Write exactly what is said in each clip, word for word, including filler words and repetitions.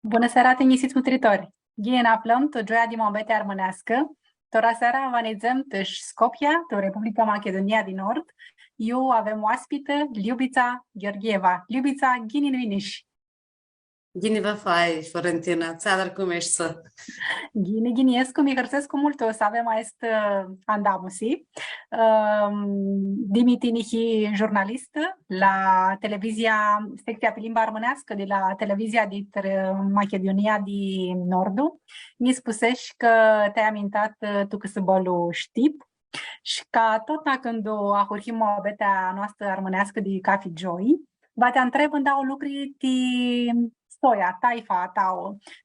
Bunã seara, tinjisits mutritori! Ghini nã aflãm tu gioia di muabeti armãneascã. Tora seara va nidzem tu Scopia, tu Republica Machidunia di Nord. Iu avem oaspitã Ljubitsa Gheorgheva. Ljubitsa, ghini nã vinish! Ghini vã fai, Florentina. Tsi adari, cum eshti? Ghini, ghini escu, mi hãrsescu multu s-avem aestã, ã, andamusi. Ãm, Dimi, tini hii jurnalistã la televizia, secția pe limba armânească de la televizia di Machidunia di Nordu. Nji spusesh cã ti-ai amintat, ã, tu cãsãbãlu Shtip. Shi ca totna cãndu ahurhim muabetea noastrã armãneascã di cafi gioi, va ti ntreb ndauã lucri ti soia, taifa a ta,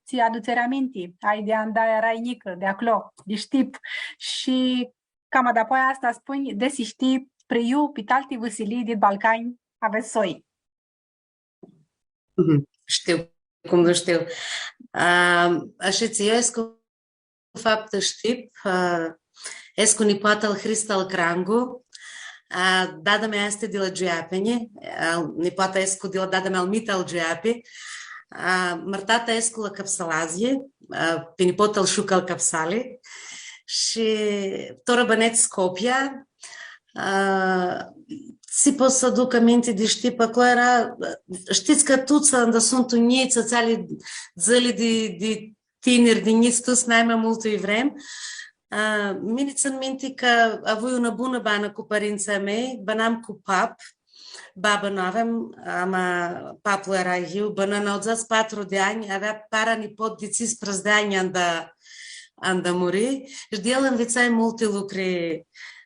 tsi adutsi aminti, ai di anda earai njicã, di aclo, di Shtip. Shi cama dapoaia s-nã spunj desi shtii pri iu pi alti vãsilii di Balcani avets soi. Mhm. Shtiu, cum nu shtiu. A, ashitsi, eu escu faptã Shtip, a, escu nipoata al Hristal Crangu, a, dada mea easti di la Giuiapeni, a, nipoata escu di la dada mea al Mita al Giuiapi, a, mãrtata escu la Capsalazii, a, pi nipotul al Shuca al Capsali, shi tora bãnedz Scopia, a, tsi pot s-aduc aminti di Shtip, aclo eara, shtits cã tuts anda suntu njits, atseali dzãli di, di tiniri, di njits, tuts nai ma multu lji vrem. A, mini tsãn minti cã avui unã bunã banã cu pãrintsãlj a mei, bãnam cu pap, babã nu aveam, ama paplu eara yiu, bãnã nauãdzãts patru di anj, avea para nipot di tsisprãdzatsi di anj anda, anda muri, shi di el nvitsai multi lucri,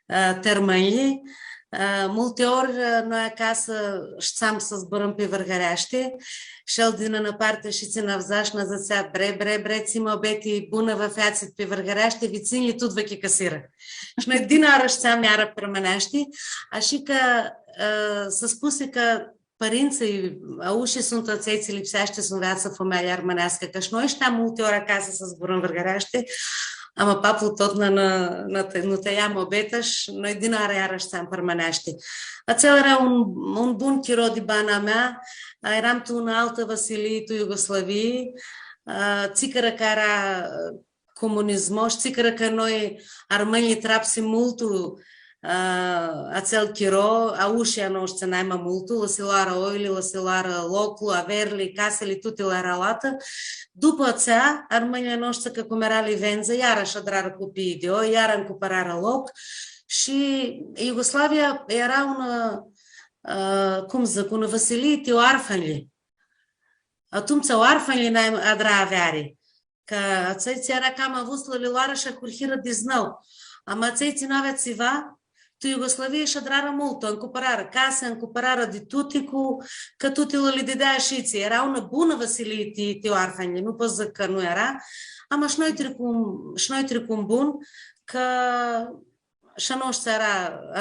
ã, ti armãnjlji. Ã, multi ori, ã, noi acasã shteam s-zburãm pi vãrgãreashti, shi el di nãparti shi tsi nã avdza shi nã dzãtsea: „Bre, bre, bre, tsi muabeti bunã vã featsit pi vãrgãreashti, vitsinjlji tut vã chicãsirã.” Shi noi dinãoarã shteam iarã pi armãneashti, ashi cã, ã, s-spusi cã pãrintsãlj, aushii suntu atselj tsi lipseashti s-nveatsã fumealja armãneascã, cã shi noi shteam multi ori acasã s-zburãm vãrgãreashti, ama paplu totna nã, nã tã-, nã tãlja muabeta shi noi dinãoarã iarã shteam pi armãneashti. Atsel eara un, un bun chiro di bana mea, earam tu unã altã vãsilii, tu Iugoslavii, ã, tsi cãrã cã eara comunizmo, shi tsi cãrã cã noi, armãnjlji, trapsim multu, ã, atsel chiro, aushii a noshtri nai ma multu, lã si loarã oili, lã si loarã loclu, averli, casili, tuti lã eara loatã. Dupã atsea, armãnjlji a noshtri, cã cum eara livendzã, iara sh-adrarã cupii di oi, iara ncumpãrarã loc. Shi Iugoslavia eara unã, ã, cum dzãc, unã vãsilii ti oarfãnjlji. Atumtsea oarfãnjlji nai adra aveari. Cã atselj tsi eara cama avuts, lã li loarã shi ahurhirã diznãu. Ama atselj tsi nu avea tsiva, tu Iugoslavii sh-adrarã multu, ancumpãrarã casi, ancumpãrarã di tuti cu, cã tuti lã li didea ashitsi. Eara unã bunã vãsilii ti, ti oarfãnjlji, nu pot s-dzãc cã nu eara, ama sh-noi tricum, sh-noi tricum bun, cã sh-a noshtri eara,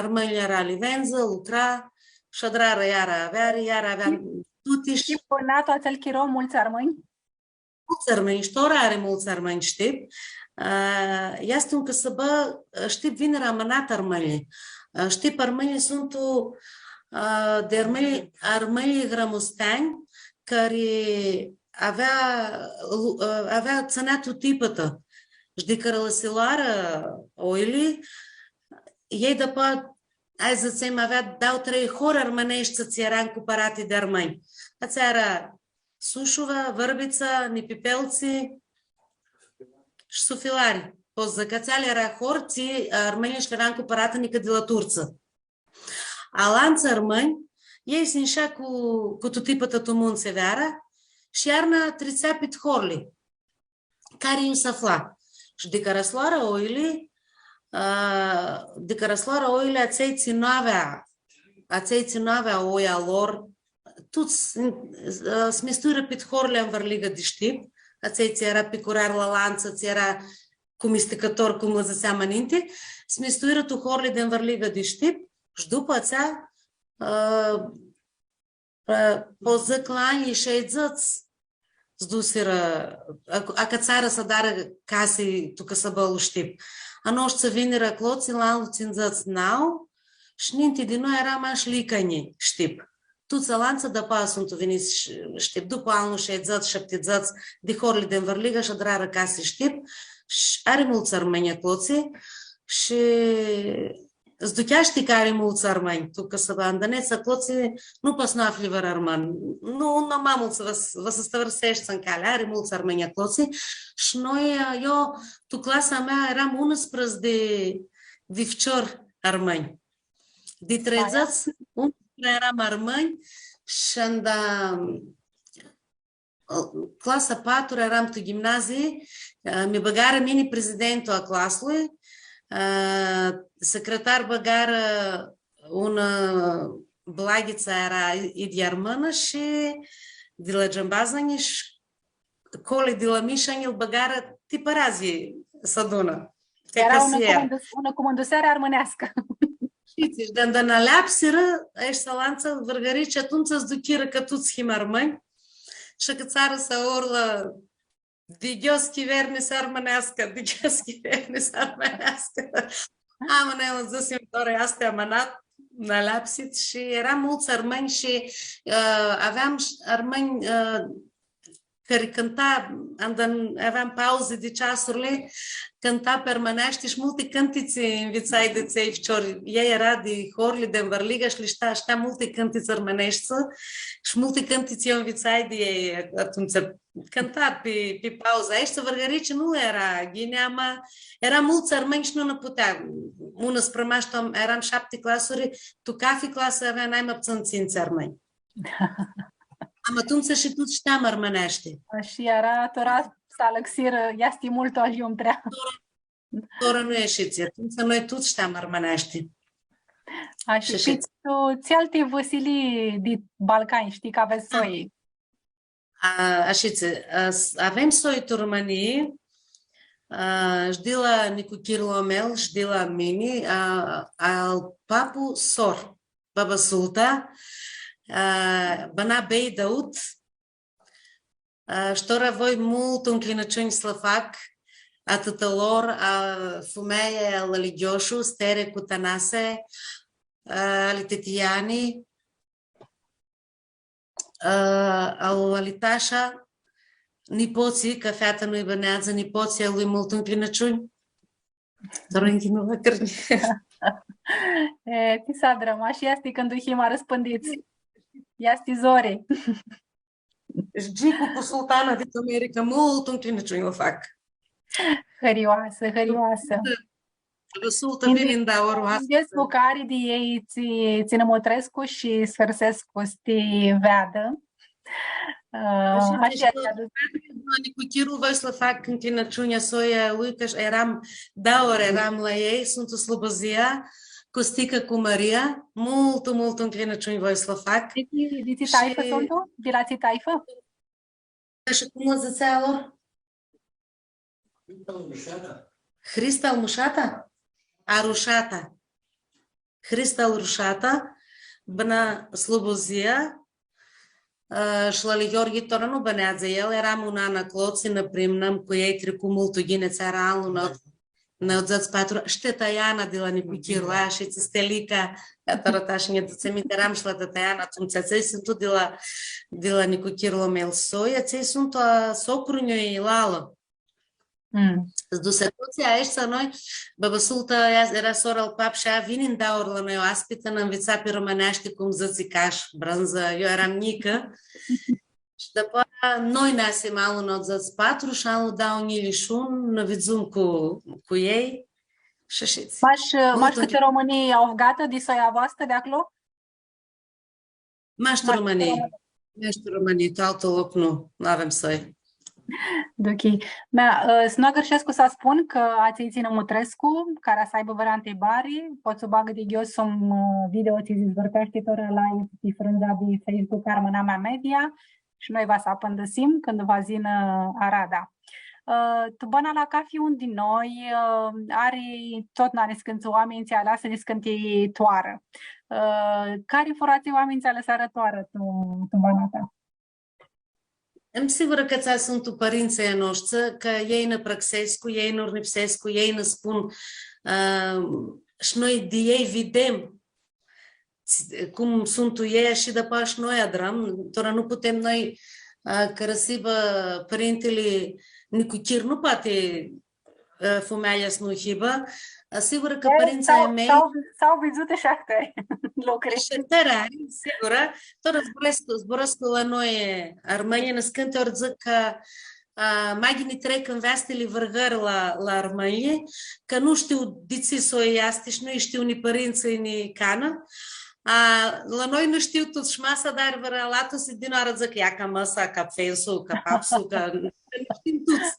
armãnjlji eara livendzã, lucra, sh-adrarã iara aveari, iara aveam tuti shi... Shi bãna tu atsel chiro multsã armãnj? Multsã armãnj, shi tora ari multsã armãnj Shtip. Ã, easti un cãsãbã, ã, Shtip vinirã amãnat armãnjlji. Ã, Shtip armãnjlji suntu, ã, di armãnjlji, armãnjlji grãmusteanj, cari avea, lu-, ã, avea, tsãnea tutipãtã. Shi di cãrã lã si loarã oili, elj dupã, hai s-dzãtsem, avea dauã, trei hori armãneshti tsi eara ncumpãrati di armãnj. Atsea eara Sushuva, Vãrbitsa, Nipipeltsi shi Sufilari. Pot s-dzãc, atseali eara hori tsi, ã, armãnjlji sh-li avea ncumpãratã nica di la turtsã. Alantsã armãnj, elj s-inshea cu, cu tutipãtã tu muntsã veara shi iarna tritsea pit horli cari iu s-afla. Shi di cãrã s-loarã oili, ã, di cãrã s-loarã oili, atselj tsi nu avea, atselj tsi nu avea oi a lor, tuts, ã, s-mistuirã pit horli anvãrliga di Shtip, atselj tsi eara picurari la lantsã, tsi eara cumisticãtori, cum lã dzãtseam ninti, s-mistuirã tu horli di anvãrliga di Shtip, shi dupã atsea, ã, ã, pot s-dzãc, la anjlji shaidzãts s-dusirã, ac-, acãtsarã s-adarã casi tu cãsãbãlu Shtip. A noshtri vinirã aclotsi la anlu tsindzãts nau, shi ninti di noi eara mash Licani Shtip. tuts alantsã dapoaia suntu vinits, sh-, shtip, dupã anlu shaidzãts, shaptidzãts, di horli di anvãrliga sh-adrarã casi, shtip, sh-, ari multsã armãnj aclotsi, shi s-ducheashti cã ari multsã armãnj, tu cã s-va andanets aclotsi, nu pots s-nu afli vãr armãn. Nu, nu ma multsã va s-, va s-stãvãrseshti tu cali, ari multsã armãnj aclotsi, shi noi, io, tu clasa mea eram unsprãdzatsi di, di ficiori armãnj. Di treidzãts, unsprãdzatsi earam armãnj, shi anda, ã, clasa patru earam tu ghimnazii, ã, mi bãgarã mini prezidentu a claslui, ã, secretar bãgarã unã, ã, Blaghitsa, eara idyea armãnã shi di la Giambazani shi Coli di la Mishani lu bãgarã ti pãradz s-adunã. Ti casier. Eara unã cumãndus-, unã cumãnduseari armãneascã. Shtii, shi di anda nã aleapsirã, aeshti alantsã vãrgãrici, atumtsea s-duchirã cã tuts him armãnj. Shi acãtsarã s-aurlã, di ghios chiverni s-armãneascã, di ghios chiverni s-armãneascã. Ama, noi dzãsim, tora easti amãnat, nã aleapsit shi earam multsã armãnj shi, ã, aveam sh-, armãnj, ã, cari cãnta, anda aveam pauzi di ceasurli, cãnta pi armãneashti shi multi cãntitsi nvitsai di atselj ficiori. Ea eara di horli di anvãrliga shi li shtea, shtea multi cãntitsi armãneshti shi multi cãntitsi io nvitsai di elj atumtsea. Cãnta pi, pi pauza. Aeshti vãrgãrici nu eara ghini, ama eara multsã armãnj shi nu nã putea. Unã sprã mash tu, earam shapti clasuri, tu cafi clasã avea nai ma ptsãn tsintsi armãnj. Ama atumtsea shi tuts shteam armãneashti. Shi eara, tora s-alãxirã, easti multu aljumtrea. Tora, tora nu e ashitsi, atumtsea noi tuts shteam armãneashti. Shi, shi tu tsi alti vãsilii di Balcani, shtii cã avets soi? A, ashitsi, a, s-, avem soi tu Romãnii, a, shi di la nicuchirlu a meu, shi di la mini, a, al papu sor. Baba Sulta, a, bãna Bei Daut, a, shi tora voi multu ncljinãciunj s-lã fac, a tãtãlor, a fumealjei, al Alighiošu, Stere cu Tanase, a, ali Tetiani, a, al Alitasha, nipotslji, cã feata nu-lj bãneadzã, nipotslji a lui multu ncljinãciunj. Tora nji nu va cãrni. E, ti s-adrãm, ashi easti cãndu him arãspãndits. Easti zori. Shi Gicu cu Sultana di America, multu ncljinãciunj lã fac. Hãrioasã, hãrioasã. Sulta, Sulta, vini, da, ori oasã. Minduescu cã ari di elj tsi, tsi nã mutrescu shi s-hãrsescu s-ti veadã. Ã, ashi, ashi, ashi, nicuchirlu voi s-lã fac ncljinãciunea soia lui, cã earam, daori earam la elj, suntu Slobozia, Costica cu Maria, multu, multu ncljinãciunj voi s-lã fac. Di tsi, di tsi taifã suntu? Di la tsi taifã? Shi cum u dzãtsea a lor? Hrista al Mushata? A Rushata. Hrista al Rushata, bãna Slobozia, ã, shi lali Gheorghi tora nu bãneadzã el, earam un an aclotsi, nã primnãm cu elj, tricu multu ghini, tsi eara anlu, nã, nauãdzãts patru, shi teta Iana di la nicuchirlu, a, shi tsi Stelica, tora tash nj-aduc aminti, earam shi la teta Iana, atumtsea, atselj suntu di la, di la nicuchirlu a meu soi, atselj suntu a socru-njui lala. Mm. S-dusi, atumtsea aeshti noi, baba Sulta, ea eara sora al pap shi ea vini daori la noi oaspitã, nã nvitsa pi romãneashti cum dzãtsi cash, brãndzã, eu earam njicã. Shi dapoaia noi nã asim anlu nauãdzãts patru shi anlu dauã njilji shi unu nã vidzum cu, cu elj. Shi ashitsi. Mash, mash cãtã Romãnii avets di soia voastrã di aclo? Mash tu Romãnii. Mash tu Romãnii, tu altu loc nu, nu avem soi. Ok. Mea, ã, s-nu agãrshescu s-spun cã atselj tsi nã mutrescu, cara s-aibã vãrã ntribari, pot s-u bagã di ghios sum, ã, video tsi s-dizvãrteashti tora la, pi frãndza di Facebook Armãnamea Media, shi noi va s-apãndãsim cãndu va s-yinã arada. Ã, tu bana la cafi un di noi, ã, ari totna niscãntsã oaminj tsi alasã niscãnti toarã. Ã, cari furã atselj oaminj tsi alãsarã toarã tu, tu bana ta? Em sigurã cã tsi suntu pãrintsãlj a noshtri, cã elj nã prãxescu, elj nã urnipsescu, elj nã spun, ã, shi noi di elj videm cum suntu elj, ashi dapoaia shi noi adrãm, tora nu putem noi, a, cã s-hibã pãrintili nicuchir, nu poati, a, fumealja s-nu hibã. A, sigura cã pãrintsãlj a mei s-au, s-au vidzuti shi ahtãri lucri. Shi ahtãri, sigura. Tora zburãscu, zburãscu la noi, armãnjlji, nãscãnti ori dzãc cã, a, ma ghini trec nveastili vãrgãri la, la armãnjlji, cã nu shtiu di tsi soi easti shi nu-lj shtiu ni pãrintsãlj, ni canã. A, la noi nu shtiu tuts shi ma s-adari vãrã alatusi, di nãoarã dzãc, ia ca mã-sa, ca pfensu, ca papsu, ca, cã nu shtim tuts.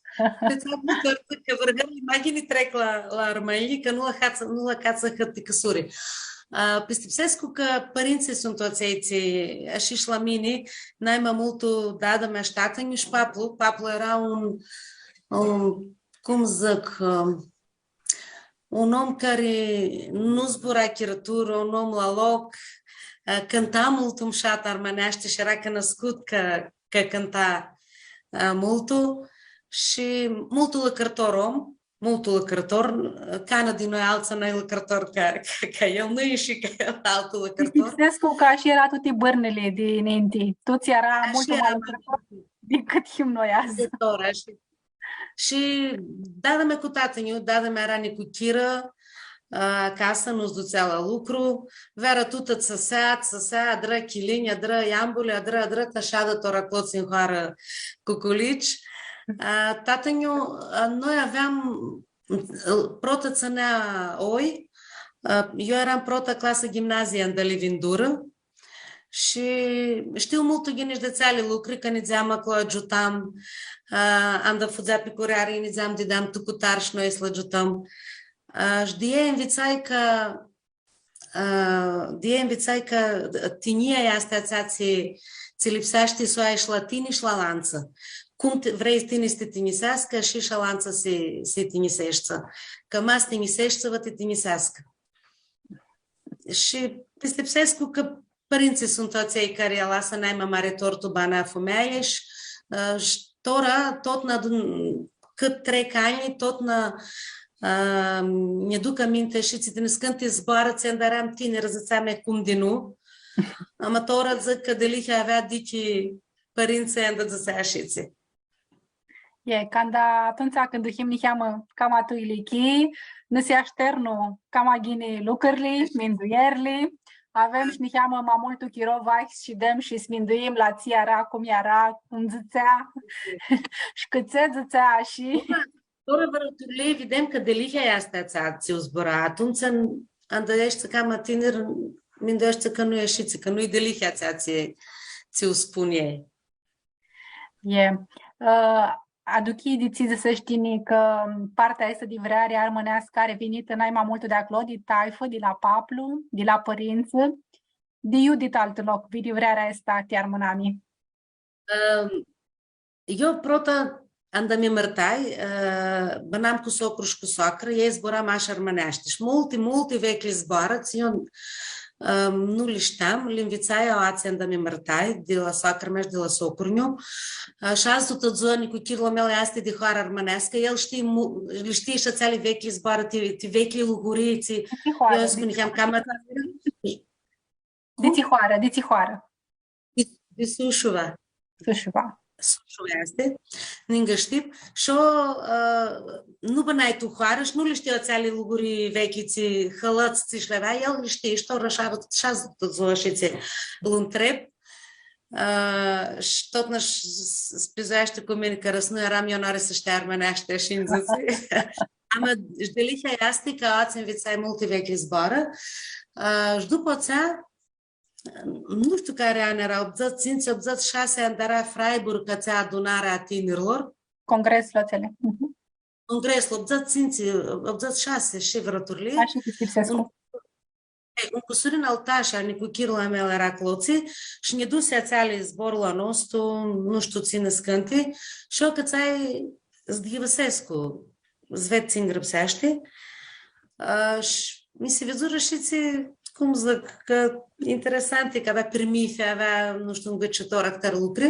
Deci, am multu ori dzãc cã vãrgãrli ma ghini trec la, la armãnjlji, cã nu lã acatsã, nu lã acatsã hãrti cãsuri. A, pistipsescu cã pãrintsãlj suntu atselj tsi, ashi shi la mini, nai ma multu dada mea shi tatã-nju shi paplu. Paplu eara un, un, cum dzãc, um, un om cari nu zbura chirãturã, un om la loc, a, cãnta multu mushat armãneashti shi eara cunuscut cã, cã cãnta, a, multu shi multu lãcãrtor om, multu lãcãrtor, canã di noi altsã nu-i lãcãrtor ca, ca, ca el, nu-i shi ca el altu lãcãrtor. Pistipsescu cã ashi eara tuti bãrnili di ninti. Tuts eara multu ma lãcãrtori dicãt him noi adzã. Lãcãrtor, ashi. Shi dada mea cu tatã-nju, dada mea eara nicuchirã, a, acasã, nu s-dutsea la lucru, veara tutã tsãsea, tsãsea, adrã chilinj, adrã iambuli, adrã, adrã, ta shadã tora aclotsi tu hoarã cuculici. A, tatã-nju, a, noi aveam, prota tsãnea oi, a, eu earam prota clasã ghimnazii anda li vindurã. Shi shtiu multu ghini shi di atseali lucri, cã nidzeam aclo, agiutam, a, anda fudzea pi cureari, nidzeam, dideam tu cutar shi noi s-lu agiutãm. A, shi di elj nvitsai cã, a, di elj nvitsai cã tinjia easti atsea tsi, tsi lipseashti s-u ai shi la tini shi la alantsã. Cum ti, vrei tini s-ti tinjiseascã, shi, shi alantsã si, si tinjiseshti. Cã ma s-tinjiseshti, va ti tinjiseascã. Shi pistipsescu cã pãrintsãlj suntu atselj cari alasã nai ma mari tor tu bana a fumealjei shi, ã, shi tora, totna, cãt trec anjlji, totna, ã, nj-aduc aminti shi tsi di nãscãnti zboarã tsi anda earam tinirã, dzãtseam, e, cum di nu? Ama tora dzãc cã dealihea avea dichi pãrintsãlj anda dzãtsea ashitsi. E, canda atumtsea cãndu him niheamã cama tu ilichii, nã si ashternu cama ghini lucrili, minduierli, avem shi niheamã ma multu chiro vahi s-shidem shi s-minduim la tsi eara, cum eara, cum dzãtsea shi cãtse dzãtsea shi... Tora, tora vãrã turlii videm cã dealihea easti atsea tsi u zbura. Atumtsea, anda eshti cama tinir, mindueshti cã nu-i ashitsi, cã nu-i dealihea atsea tsi, tsi u spun elj. E, ã, aduchii di tsi dzãseshi tini cã partea aestã di vreari armãneascã ari vinitã nai ma multu di aclo, di taifã, di la paplu, di la pãrintsã, di iu di altu loc vini vrearea aestã ti armãnami? Ã, eu prota, anda mi mãrtai, ã, bãnam cu socru shi cu soacrã, elj zbura mash armãneashti. Shi multi, multi veclji zboarã, tsi eu, ã, nu li shteam, li nvitsai aoatsi anda mi mãrtai, di la soacrã mea shi di la socru-nju. Ã, shi adzã tutã dzua nicuchirlu a meu easti di hoarã armãneascã, el shtii mu-, li shtii shi atseali veclji zboarã, ti, ti veclji lugurii, tsi... Di tsi hoarã, eu di tsi spuneam, cama... Di tsi hoarã, di tsi hoarã? Di, di Sushova. Sushova. Sushova easti, ningã Shtip. Shi eu, ã, nu bãnai tu hoarã shi nu li shtiu atseali lugurii veclji, tsi hãlãts tsi sh-li avea, el li shtii, shi tora sh-, shi adzã tutã dzua shi tsi lu ntreb. Ã, shi totna sh-, s-, s-pizueashti cu mini, cã s-nu earam eu, n-ari s-shtea armãneashti, shi nji dzãtsi. Ama, shi dealihea easti cã aoatsi nvitsai multi veclji zboarã. Ã, shi dupã atsea, nu shtiu cari an eara, optudzãts tsintsi, optudzãts shasi, anda eara Freiburg, atsea adunarea a tinirlor. Congreslu atsel. Mhm. Congreslu, optudzãts tsintsi, optudzãts shasi, shi vãrã turlii. Ashi, pistipsescu. Un, e, un cusurin al tashi, nicuchirlu a meu eara aclotsi, shi nji dusi atseali zborlu a nostu, nu shtiu tsi nãscãnti, shi eu acãtsai s-ghivãsescu, s-ved tsi ngrãpseashti. Ã, shi mi si vidzurã shi tsi, cum dzãc, cã interesanti, cã avea pirmithi, avea, nu shtiu, ngãcitor, ahtãri lucri.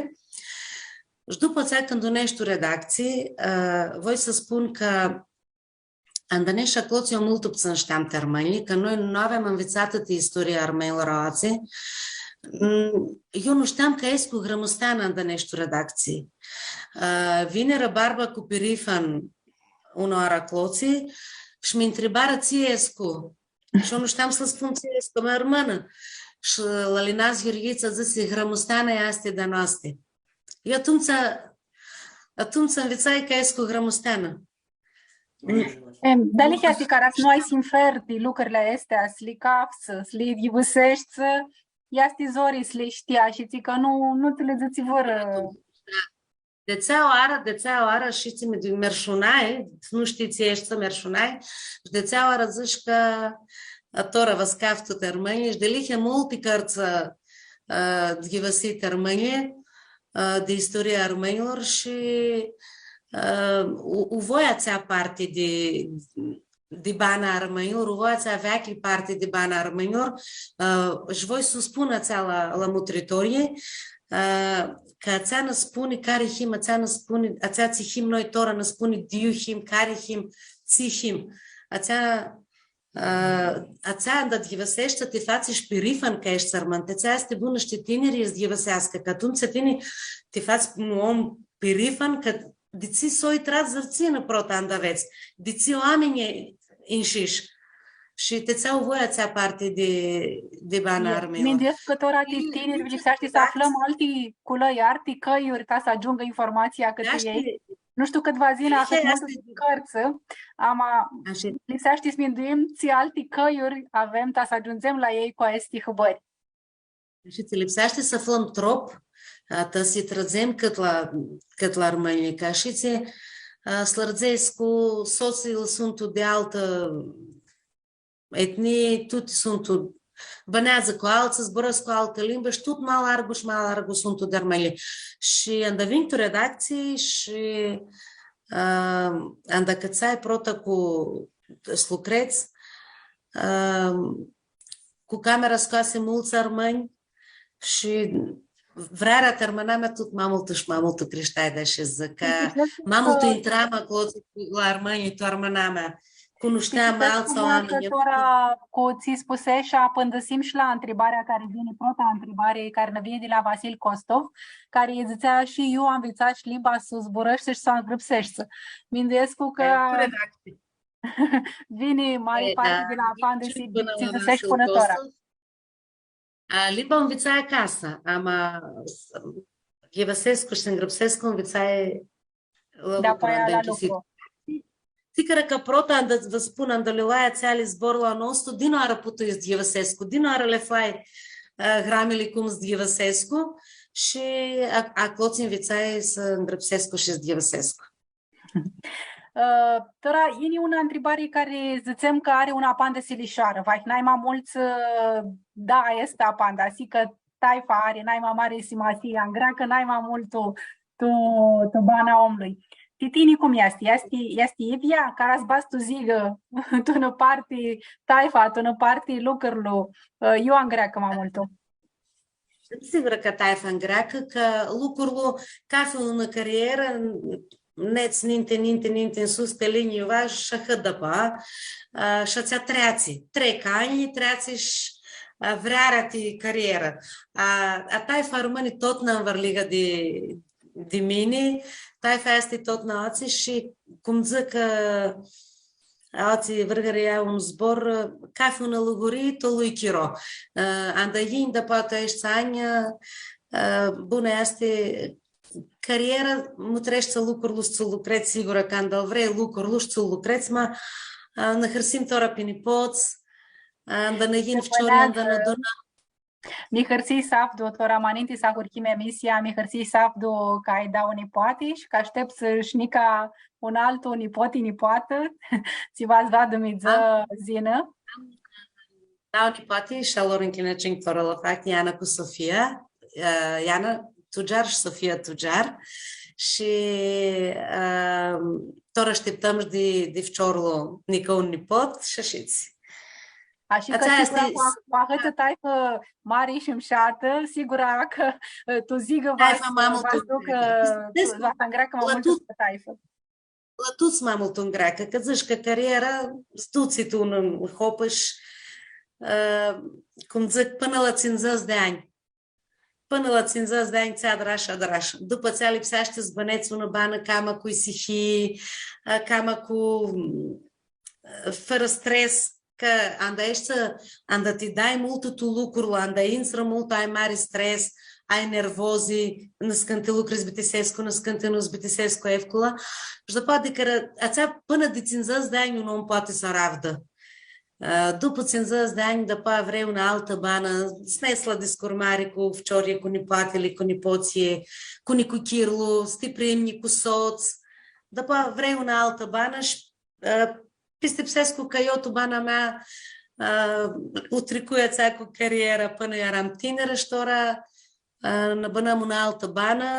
Shi dupã atsea, cãndu neshu tu redactsii, ã, voi s-spun cã Anda nesh aclotsi, eu multu ptsãn shteam ti armãnjlji, cã noi nu aveam nvitsatã ti istoria armãnjlor aoatsi. Mm, eu nu shteam cã escu grãmusteanã anda nesh tu redactsii. Ã, vinirã barba cu pirifan unã oarã aclotsi shi mi ntribarã tsi escu. Shi eu nu shteam s-lã spun tsi escu, cã mi armãnã. Shi la Linaz Gheorghitsa dzãsi: „Grãmusteanã easti di-a noasti.” Eu atumtsea, atumtsea nvitsai cã escu grãmusteanã. Em, dealihea ti cara s-nu ai sinfer di lucrili aesti, s-li caftsã, s-li yivãseshti, easti zori s-li shtii, shi tsi cã nu, nu tsã li dzãtsi vãrã. Di atsea oarã, di atsea oarã, shi tsi mi, mi arshunai, nu shtii tsi eshti, mi arshunai, shi di atsea oarã dzãsh cã tora va s-caftu ti armãnjlji, shi dealihea multi cãrtsã, ã, ghivãsii ti armãnjlji, ã, di istoria armãnjlor shi, ã, u, u voi atsea parti di, di bana armãnjlor, u voi atsea veaclji parti di bana armãnjlor, ã, shi voi s-u spun atsea la, la mutritorlji, ã, cã atsea nã spuni cari him, atsea nã spuni, atsea tsi him noi tora, nã spuni di iu him, cari him, tsi him. Atsea, ã, atsea anda ti ghivãseshti, ti fatsi shi pirifan cã eshti armãn, ti atsea easti bunã shi ti tinirlji s-ghivãseascã, cã atumtsea tini ti fatsi un om pirifan, cã di tsi soi trats arãdãtsinã prota anda avets, di tsi oaminj inshish. Shi ti atsea u voi atsea parti di, di bana armãnjlor. Minduescu cã tora ti tinirlji lipseashti s-aflãm alti culãi, alti cãljuri ca s-agiungã informatsia cãtã elj. Nu shtiu cãt va s-yinã ahãt multu di cãrtsã, ama lipseashti s-minduim tsi alti cãljuri avem ta s-agiundzem la elj cu aesti hãbãri. Shi tsi lipseashti s-aflãm trop, ã, ta s-lji tradzem cãt la, cãt la armãnjlji, cã shi tsi, ã, s-lãrdzescu, sotslji suntu di altã etnii, tuti suntu, bãneadzã cu altsã, zburãscu altã limbã shi tut ma largu shi ma largu suntu di armãnjlji. Shi anda vinj tu redactsii shi, ã, anda acãtsai prota cu s-lucredz, ã, cu camera scoasi multsã armãnj shi vrearea ti armãnamea tut ma multu shi ma multu crishtea, di ashi dzãc, cã ma multu intram aclo la armãnj, tu armãnamea, cunushteam altsã oaminj. Tora cu tsi spusesh, apãndãsim shi la ntribarea cari vini, prota ntribari cari nã vini di la Vasil Costov, cari dzãtsea: „Shi iu anvitsats limba s-u zburãshti shi s-u ngrãpseshti.” Minduescu cã vini mari parti di la apandisi, tsi dzãsesh pãnã tora. A, limba u nvitsai acasã, ama s-, ghivãsescu shi s-ngrãpsescu u nvitsai la lucru, anda nchisi. Sigura cã prota, anda, vã spun, anda li loai atseali zborlu a nostru, dinoarã putui s-ghivãsescu, dinoarã li aflai, a, gramili cum s-ghivãsescu shi a-, aclo tsi nvitsai s-ngrãpsescu shi s-ghivãsescu. Ã, tora, yini unã ntribari cari dzãtsem cã ari unã apandisi lishoarã. Vahi nai ma multsã, ã, da, aestã apandisi, cã taifa ari nai ma mari simasii, angreacã nai ma multu tu, tu, tu bana omlui. Ti tini cum easti? Easti, easti ivia? Cara s-badz tu zigã, tu unã parti taifa, tu unã parti lucrul, ã, iu angreacã ma multu? Sigura cã taifa angreacã, cã lucrul, cafi unã carierã, nedz ninti, ninti, ninti nsus pi linii, va, shi ahãt dupã, a, shi atsea treatsi, trec anjlji, treatsi shi, a, vrearea ti carierã. A, a taifa armãni totna anvãrliga di, di mini, taifa easti totna aoatsi shi, cum dzãc, a, aoatsi vãrgãrea un zbor, cafi unã lugurii, tu a lui chiro. Ã, anda yinj, dupã aeshti anj, ã, bunã easti cariera, mutreshti lucrul, s-lu lucredz, sigura cã anda vrei lucrul, s-lu lucredz, ma, ã, nã hãrsim tora pi nipots, anda nã yin ficiorlji, anda nã adunãm. Mi hãrsii s-avdu, tora ma ninti s-ahurhim emisia, mi hãrsii s-avdu cã ai dauã nipoati shi cã ashteptsã shi nica un altu nipoti, nipoatã, tsi va s-va Dumnidzã s-yinã. Am dauã nipoati shi a lor ncljinãciunj tora lã fac, Iana cu Sofia, ã, Iana Tugiar shi Sofia Tugiar. Shi, ã, tora ashtiptãm di, di ficiorlu nica un nipot shi ashitsi. Ashi cã atsea sigura easti cu a-, cu ahãtã taifã mari shi mushatã, sigura cã, ã, tu zigã va s-, ma multu va s-ducã, va s-angreacã ma multu tu taifã. la tuts ma multu ngreacã, cã dzãts cã cariera s-dutsi tu un, un hopã shi, ã, cum dzãc, pãnã la tsindzãts di anj. Pãnã la tsindzãts di anj tsi adrash, adrash. Dupã atsea lipseashti s-bãnedz unã banã cama cu isihii, ã, cama cu, ã, fãrã stres, cã anda eshti, anda ti dai multu tu lucrul, anda intrã multu, ai mari stres, ai nervozi, nãscãnti lucri s-bitisescu, nãscãnti nu s-bitisescu, efcula. Shi dupã, adicã, atsea pãnã di tsindzãts di anj un om poati s-u aravdã. Ã, dupã tsindzãts di anj, dupã vrei unã altã banã, s-nedz la discurmari cu ficiorlji, cu nipoatili, cu nipotslji, cu nicuchirlu, s-ti primnji cu sots. Dupã vrei unã altã banã shi, ã, pistipsescu cã eu tu bana mea, ã, u tricui atsea cu cariera pãnã earam tinirã shi tora, ã, nã bãnãm unã altã banã.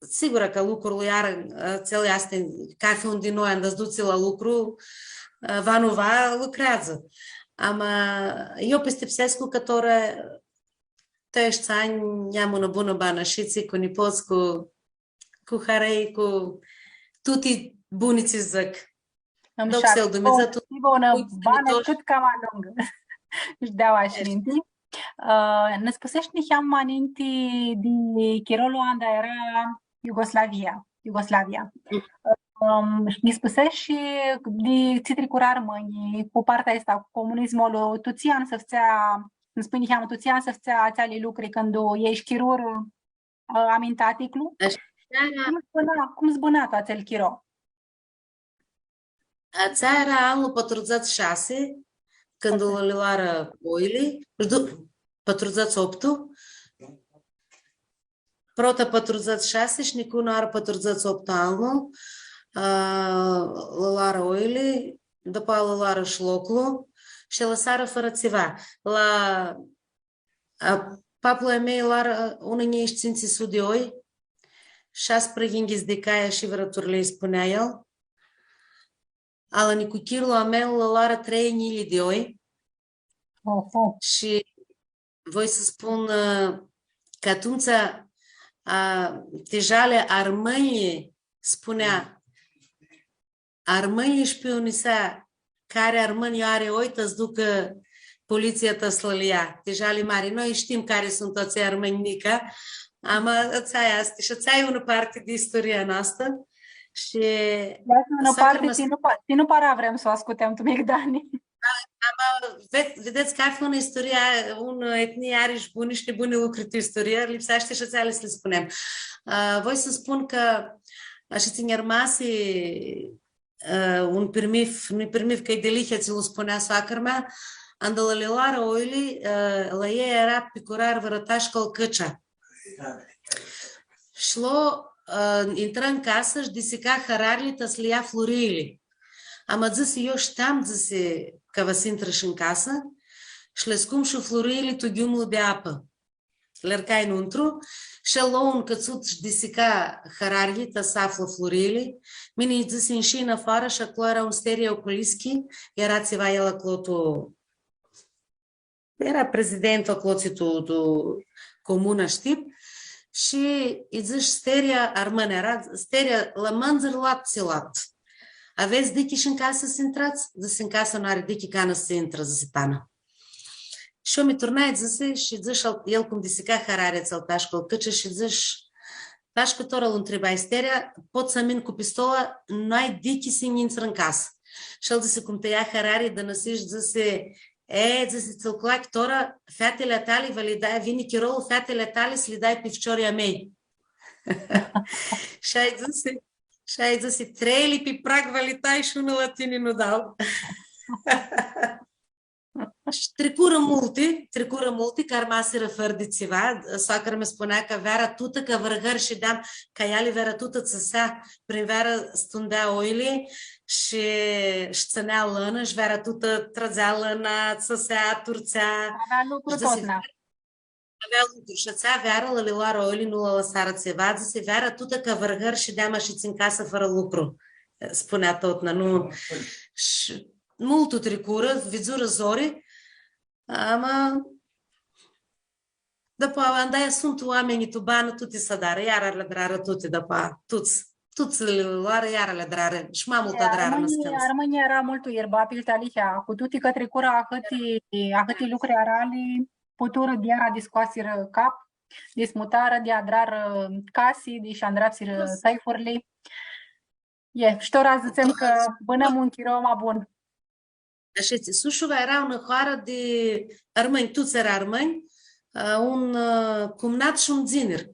Sigura cã lucrul iarã, ã, atsel easti, cathi un di noi, anda s-dutsi la lucru, ã, va nu va, lucreadzã. Ama, eu pistipsescu cã tora, tu aeshti anj, am unã bunã banã, shi tsi cu nipots, cu, cu harei, cu tuti buni tsi dzãc. Ãm, doxea shi Dumnidzã, tu, s-hibã unã banã cãt cama lungã. Shi di aoa shi ninti. Ã, nã spuseshi niheamã ma ninti di chirolu anda eara Iugoslavia, Iugoslavia. Ãm, shi nã spuseshi shi di tsi tricurã armãnjlji, cu partea aestã, cu comunismul, tu tsi an s-fãtsea, nã spunj niheamã, tu tsi an s-fãtsea atseali lucri cãndu elj chirurã, ã, amintaticlu. Ashi eara. Cum s-bãna, cum s-bãna tu atsel chiro? Atsea eara anlu patrudzãts shasi, cãndu lã loarã oili, shi du-, patrudzãts optu. Prota patrudzãts shasi shi nicuiu nu eara patrudzãts optu anlu, ã, lã loarã oili, dupã lã loarã shi loclu shi lã lãsarã fãrã tsiva. La A, paplu a meu loarã, unã njilji shi tsintsi suti di oi, shasprãyinghits di cai shi vãrã turlii, spunea el. A la nicuchirlu a meu lã loarã trei njilji di oi. Oho. Shi voi s-spun, ã, cã atumtsea, a, ti jali armãnjlji spunea, armãnjlji sh-piunisea, cari armãn ari oi, ta s-ducã politsia ta s-lã lja. Ti jali mari. Noi shtim cari suntu atselj armãnj nica, ama atsea easti. Shi atsea e unã parti di istoria noastrã. Shi easti unã parti tsi nu pa-, tsi nu para vrem s-u ascutem tu migdani. Ama, ve-, videts, cathi unã istorie, unã etnie ari shi buni shi nibuni lucri tu istorie, lipseashti shi atseali s-li spunem. A, voi s-spun cã, ashitsi nj-armasi, ã, un pirmith, nu-i pirmith, cã-i dealihea tsi lu spunea soacrã mea, anda lã loarã oili, ã, la elj eara picurar vãrã Tashkal Cãcea. Shi lo, ã, intrã tu casã shi disica hãrarli ta s-li lja fluriili. Ama dzãsi, eu shteam, dzãsi, cã va s-intrã shi tu casã, shi li scumshu fluriili tu ghiumlu di apã. Li arcai nuntru, shi el lo un cãtsut shi disica hãrarli ta s-aflã fluriili. Mini, dzãsi, inshii nafoarã shi aclo eara un Steria Oculischi, eara tsiva el aclo tu, eara prezidentul aclotsi tu, tu comuna, shtii? Shi lji dzãsh, Steria, armãn eara, Steria, la mãndzãri lat tsi lat. Avets dichi shi tu casã s-intrats? Dzãsi, tu casã nu ari dichi, canã s-intrã, dzãsi, pana. Shi eu mi turnai, dzãsi, shi dzãsh, el, el cum disica hãrari atsel Tashkal Cãcea shi dzãsh, Tashkal, tora lu ntribai Steria, pot s-amin cu pistola, nu ai dichi s-intrã tu casã. Shi el dzãsi, cum tãlja hãrari, dãnãsi shi dzãsi, e, dzãsi, tsã-l clac tora, featili a tali, va li dai, vini chirolu, featili a tali s-li dai pi ficiorlji a mei. Shi ai dzãsi, shi ai dzãsi, treili pi prag va li tai shi unã la tini nu dau. Shi tricurã multi, tricurã multi, cã armasirã fãrã di tsiva. Soacra mi spunea cã veara tutã, cã vãrgãri shideam, cã eali veara tutã tsãsea, prin vearã s-tundea oili shi, shi tsãnea lãnã shi veara tutã trãdzea lãna, tsãsea, turtsea. Avea lucru. Shi dzãsi, totna. Avea lucru. Shi atsea vearã, la li loarã oili, nu lã lãsarã tsiva, dzãsi, veara tutã cã vãrgãri shideam ashitsi tu casã fãrã lucru. Spunea totna, nu. Shi multu tricurã, vidzurã zori, ama, dupã, anda suntu oaminj tu banã, tuti s-adarã, iara li adrarã tuti, dupã, tuts. tuts li loarã, iara li adrarã, shi ma multu adrarã nãscãntsã. Armãnjlji eara multu irbapi, dealihea, cu tuti cã tricurã ahãti, ahãti lucri arali, puturã di iara discoasirã cap, di s-mutarã, di adrarã casi, di sh-andrapsirã sãifurli. E, shi tora dzãtsem cã bãnãm un chiro ma bun. Ashitsi, Sushuva eara unã hoarã di armãnj, tuts eara armãnj, ã, un, ã, cumnat shi un dzinir.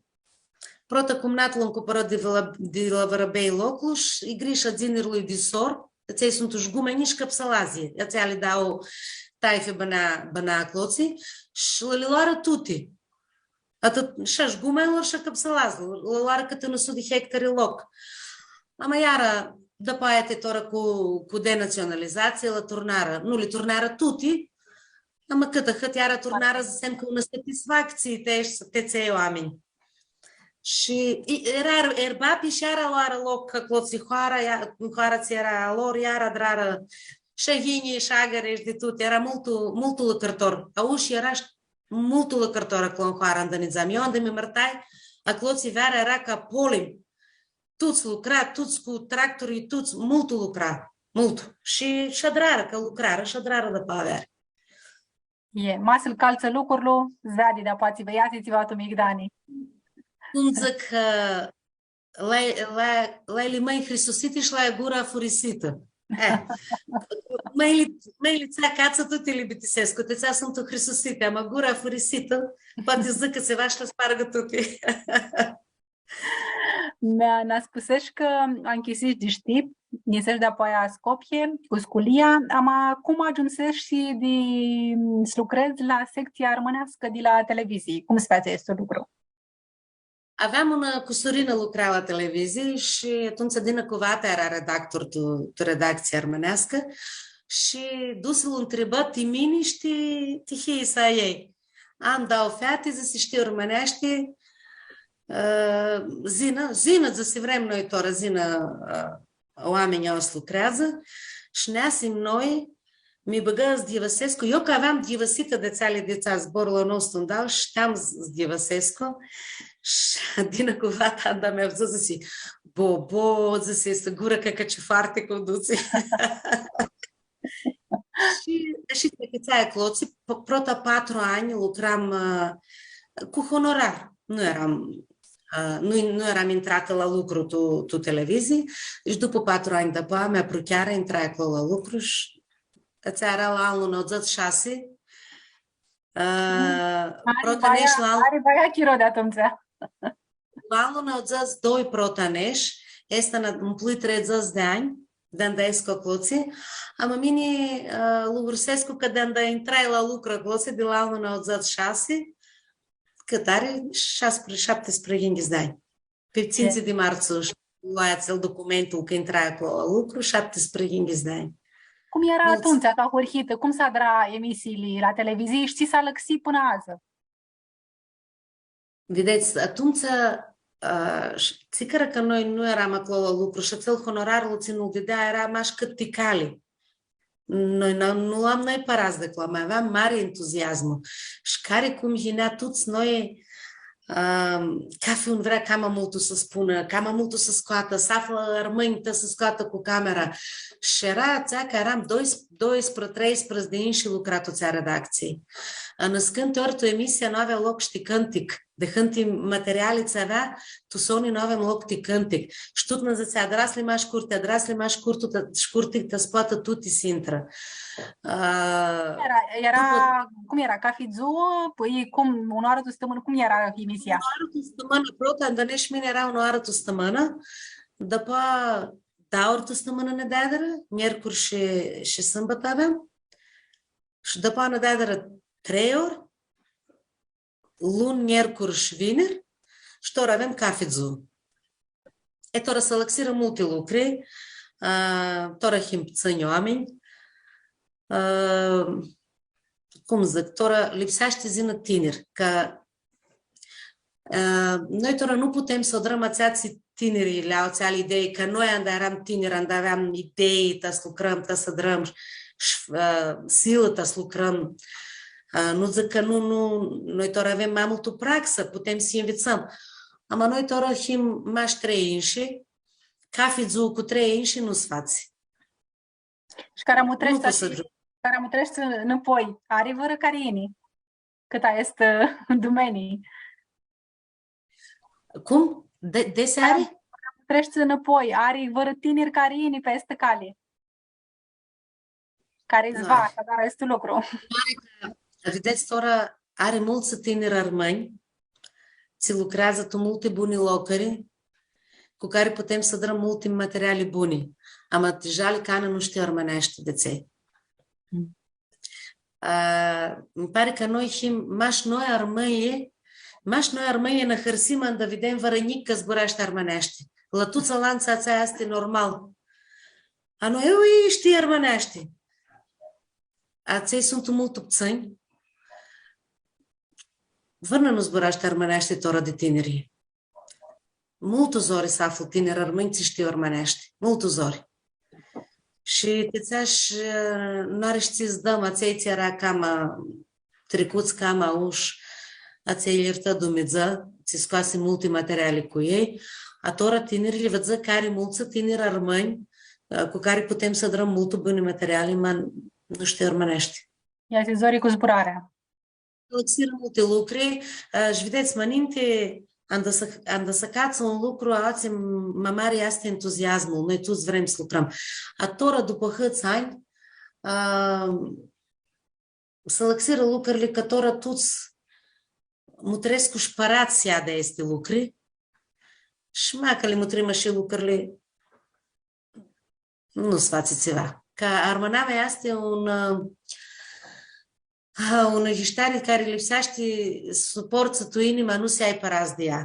Prota cumnatlu ãnj cumpãrã di la, di la vãrãbei loclu shi i grisha dzinirlui di sor, atselj suntu sh-gumenj shi cãpsãladzlji, atselj li dau taifi bãna, bãna aclotsi, shi lã li loarã tuti. Atãt, shi a sh-gumenjlor, shi a cãpsãladzlor, lã loarã cãti unã sutã di hectari loc. Ama iara, dupã aia ti tora cu, cu denatsionalizatsii, lã turnarã, nu li turnarã tuti, ama cãt ahãt iara turnarã, dzãtsem cã unã satisfactsii ti eshti, ti atselj oaminj. Shi i, eara, eara bapi shi iara loarã loc, cã aclotsi hoara, ia, hoara tsi eara a lor, iara adrarã shi yinji, shi agãri, shi di tuti, eara multu, multu lucrãtor. Aushi eara sh-, multu lucrãtor aclo tu hoarã anda nidzam. Eu anda mi mãrtai, aclotsi veara eara ca polim. Tuts lucra, tuts cu tractori, tuts, multu lucra, multu. Shi, shi adrarã, cã lucrarã, shi adrarã dupã veari. E, ma s-lu caltsã lucrul, s-veadi, dar poati va easi tsiva tu migdani. Cum dzãc, ã, la, la, la limãnj hrisusiti shi la gurã afurisitã. E, mãnjli, mãnjli tsi acatsã tuti li bitisescu, ti atsea suntu hrisusiti, ama gura afurisitã, poati dzãcã tsiva shi lã spargã tuti. Mea, nã spuseshi cã anchisishi di shtip, njiseshi dapoaia Scopie, cu sculia, ama cum agiumseshi di s-lucredz la sectsia armãneascã di la televizii? Cum s-featsi aestu lucru? Aveam unã cusurinã lucra la televizii shi atumtsea Dina Cuvata eara redactor tu, tu redactsia armãneascã shi dusi lu ntribã ti mini shi ti, ti hiisa a ljei. Am dauã feati, dzãsi, shtiu armãneashti, ã, yinã, yinã, dzãsi, vrem noi tora, yinã, ã, oaminj aoa s-lucreadzã, shi neasim noi, mi bãgã s-ghivãsescu, eu cã aveam ghivãsitã di atseali di atsea zborlu a nostru, da, shteam s-, s-ghivãsescu, shi Dina Cuvata anda mi avdzã, dzãsi, bo, bo, dzãsi, easti gura ca, ca tsi farti cum dutsi. Shi, shi ti atsea aclotsi, p-, prota patru anj lucram, ã, cu honorar. Nu eram, ã, nu, nu eram intratã la lucru tu, tu televizii. Shi dupã patru anj dupã, mi apruchearã, intrai aclo la lucru shi atsea eara la anlu nauãdzãts shasi. Ã, mm. Prota nesh la anlu. Ari baia chiro di atumtsea. La anlu nauãdzãts doi prota nesh, easti nã umplui treidzãts di anj, di anda escu aclotsi. Ama mini, ã, lucrusescu cã di anda intrai la lucru aclotsi, di la anlu nauãdzãts shasi, cãt ari? Shaptisprã-, shaptisprãyinghits di anj. Pi tsintsi di martsu, sh-, loai atsel documentul cã intrai aclo la lucru, shaptisprãyinghits di anj. Cum eara atumtsea, ca ahurhitã, cum s-adra emisiili la televizii shi tsi s-alãxi pãnã adzã? Videts, atumtsea, ã, sh-, tsi cara cã noi nu eram aclo la lucru shi atsel honorar lu tsi nã-l dãdea, eara mash cãt ti cali. Noi n-, nu lu am noi pãradz di aclo, ma aveam mari entuziasmu. Shi cari cum yinea tuts noi, ã, cafi un vrea cama multu s-spunã, cama multu s-scoatã, s-aflã armãnj ta s-scoatã cu camera. Shi eara atsea cã eram dois-, doisprã-, treisprãdzatsi di inshi lucra tu atsea redactsii. Ã, nãscãnti ori tu emisia nu avea loc, shtii, cãntic. Di ahãnti materiali tsi avea, tu soni nu aveam loc ti cãntic. Shi tut nã dzãtsea, adrats-li ma shcurti, adrats-li ma shcurtu, ta, shcurti, ta s-poatã tuti s-intrã. Ã, eara, eara, dupã cum eara, cafi dzuã? Pãi, cum, unã oarã tu stãmãnã, cum eara emisia? Unã oarã tu stãmãnã, prota, anda nesh mini eara unã oarã tu stãmãnã, dupã dauã ori tu stãmãnã nã deadirã, njercuri shi, shi sãmbãtã aveam. Shi dupã nã deadirã trei ori, luni, njercuri shi viniri, shi tora avem cafi dzuã. E, tora s-alãxirã multi lucri, ã, tora him ptsãnj oaminj, ã, cum dzãc, tora lipseashti s-yinã tiniri, cã, ã, noi tora nu putem s-u adrãm atsea tsi tinirlji li au, atseali idei, cã noi anda eram tiniri, anda aveam idei, ta s-lucrãm, ta s-adrãm, sh-, ã, silã ta s-lucrãm. Ã, nu dzãc cã nu, nu, noi tora avem ma multu praxã, putem s-nvitsãm. Ama noi tora him mash trei inshi, cafi dzuã cu trei inshi nu s-fatsi. Shi cara mutreshti, nu pots s-agiungi. Cara mutreshti nãpoi, ari vãrã cari yini? Cãtã easti dumenii? Cum? De, desi ari? Cara mutreshti nãpoi, ari vãrã tinir cari yini pi aestã cali? Cari s-va, da, s-adarã aestu lucru. Ari ca, videts, tora ari multsã tiniri armãnj, tsi lucreadzã tu multi buni locuri, cu cari putem s-adrãm multi materiali buni. Ama ti jali canã nu shtiu armãneashti di atselj. Mm. A, nji pari cã noi him, mash noi armãnjlji, mash noi armãnjlji nã hãrsim anda videm vãrã njic cã zburashti armãneashti. La tuts alantsã atsea easti normal. A noi, eu, ei shtii armãneashti. Atselj suntu multu ptsãnj. Vãrnã nu zburashti armãneashti tora di tiniri. Multu zori s-aflu tiniri armãnj tsi shtiu armãneashti. Multu zori. Shi ti atsea sh-, n-ari shi tsi s-dãm, atselj tsi eara cama tricuts, cama aush, atselj lji ljirtã Dumnidzã, tsi scoasi multi materiali cu elj. A tora tinirlji, li vidzã cã ari multsã tiniri armãnj, cu cari putem s-adrãm multu buni materiali, ma nu shtiu armãneashti. Easti zori cu zburarea. Alãxirã multi lucri, ã, shi videts, ma ninti, anda s-, anda s-acatsã un lucru, aoatsi ma mari easti entuziasmul, noi tuts vrem s-lucrãm. A tora, dupã hãts anj, ã, s-alãxirã lucrili, cã tora tuts mutrescu shi pãradz s-ljea di aesti lucri, shi macã li mutrim ashi lucrili, nu s-fatsi tsiva. Cã armãnamea easti un, ã, unã yishteari cari lipseashti s-u portsã tu inimã, nu s-ljai pãradz di ea.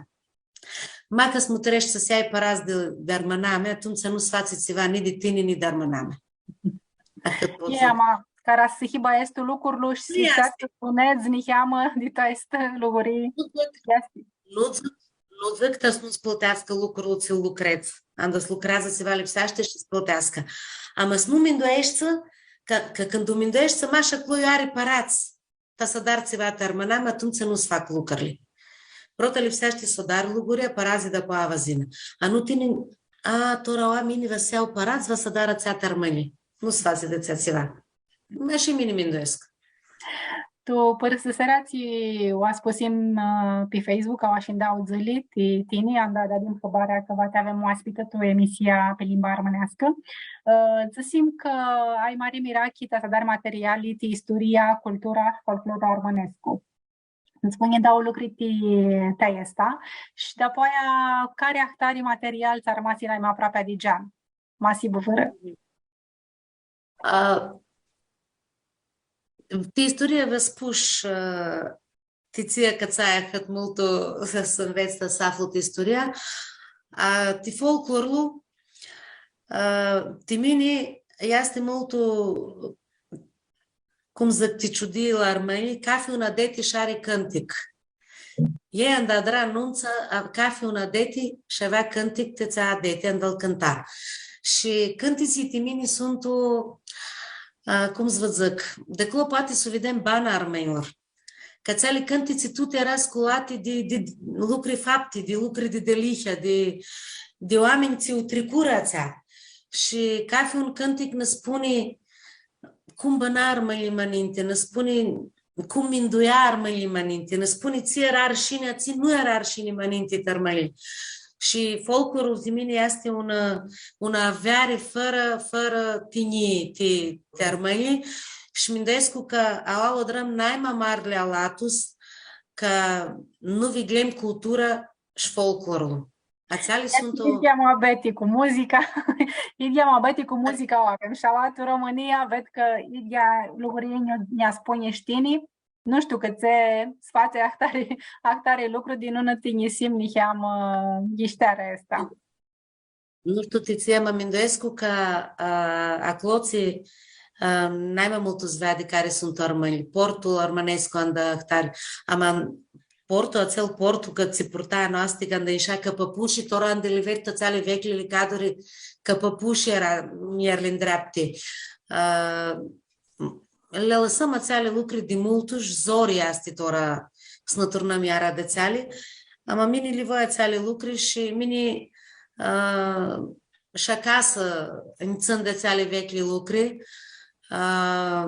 Macã s-mutreshti s-ljai pãradz di, di armãnamea, atumtsea nu s-fatsi tsiva ni di tini, ni di armãnamea. Ahãt pot s-dzãc. Ama, cara s-hibã aestu lucru shi s-lipseascã s-spunets niheamã di aesti lucri. Nu dzãc, nu dzãc, nu dzãc ta s-nu s-plãteascã lucrul tsi-l lucredz. Anda s-lucreadzã tsiva lipseashti shi s-plãteascã. Ama s-nu mindueshti, cã, cã cãndu mindueshti, mash aclo iu ari pãradz ta s-adari tsiva ti armãnami, atumtsea nu s-fac lucrili. Prota lipseashti s-u adari luguria, pãradzlji dapoaia va s-yinã. A nu tini, a, tora oaminjlji va s-ljau pãradz, va s-adarã atsea ti armãnj. Nu s-fatsi di atsea tsiva. Ashi mini minduescu. Tu pãrãstisearea tsi u aspusim, ã, pi Facebook, au ashindauã dzãli, ti tini, anda deadim hãbarea cã va ti avem oaspitã tu emisia pi limba armãneascã. Ã, dzãsim cã ai mari mirachi ta s-adari materiali ti isturia, cultura, folclorlu armãnescu. Nji spunj dauã lucri ti, ti aestã. Shi dapoaia, cari ahtari material tsã armasi nai ma aproapea di gean? Ma s-hibã vãrã? A, ti isturia va spush, ã, ti tsi acãtsai ahãt multu s-, s-anvets, s-aflu ti isturia. A, ti folclorlu, ã, ti mini easti multu, cum dzãc, ti ciudii la armãnj, cafi un adeti sh-ari cãntic. Elj anda adra numtsã, a, cafi un adeti sh-avea cãntic ti atsea adeti, anda lu cãnta. Shi cãntitsli ti mini suntu, a, cum s-vã dzãc, di aclo poati s-u videm bana armãnjlor. Cã atseali cãntitsi tuti eara sculati di, di lucri fapti, di lucri di dealihea, di, di oaminj tsi u tricurã atsea. Shi cafi un cãntic nã spuni cum bãna armãnjlji ma ninti, nã spuni cum minduia armãnjlji ma ninti, nã spuni tsi eara arshini, tsi nu eara arshini ma ninti ti armãnj. Shi folclorlu ti mini easti unã, unã aveari fãrã, fãrã tinjii ti, ti armãnj. Shi minduescu cã aoa u adrãm nai ma marli alatus, cã nu viglem cultura shi folclorlu. Atseali suntu idyea muabeti cu muzica, idyea muabeti cu muzica u avem. Shi aoa tu Romãnia, ved cã idyea lucri nj-, nj-aspuni shi tini. Nu shtiu cãtse s-fatsi ahtari, ahtari lucru di nu nã tinjisim niheamã yishtearea aestã. Nu shtiu ti tsi, ama minduescu cã, a, aclotsi, a, nai ma multu s-veadi cari suntu armãnjlji. Portul armãnescu anda ahtari, ama portul, atsel portul cã tsi purta a noasti, canda inshea cã pãpushi, tora anda li ved tu atseali vecljili caduri, cã pãpushi eara, eara ndreapti. A, li alãsãm atseali lucri di multu shi zori easti tora s-nã turnãm iara di atseali. Ama mini li voi atseali lucri shi mini, a, shi acasã nj-tsãn di atseali veclji lucri. A,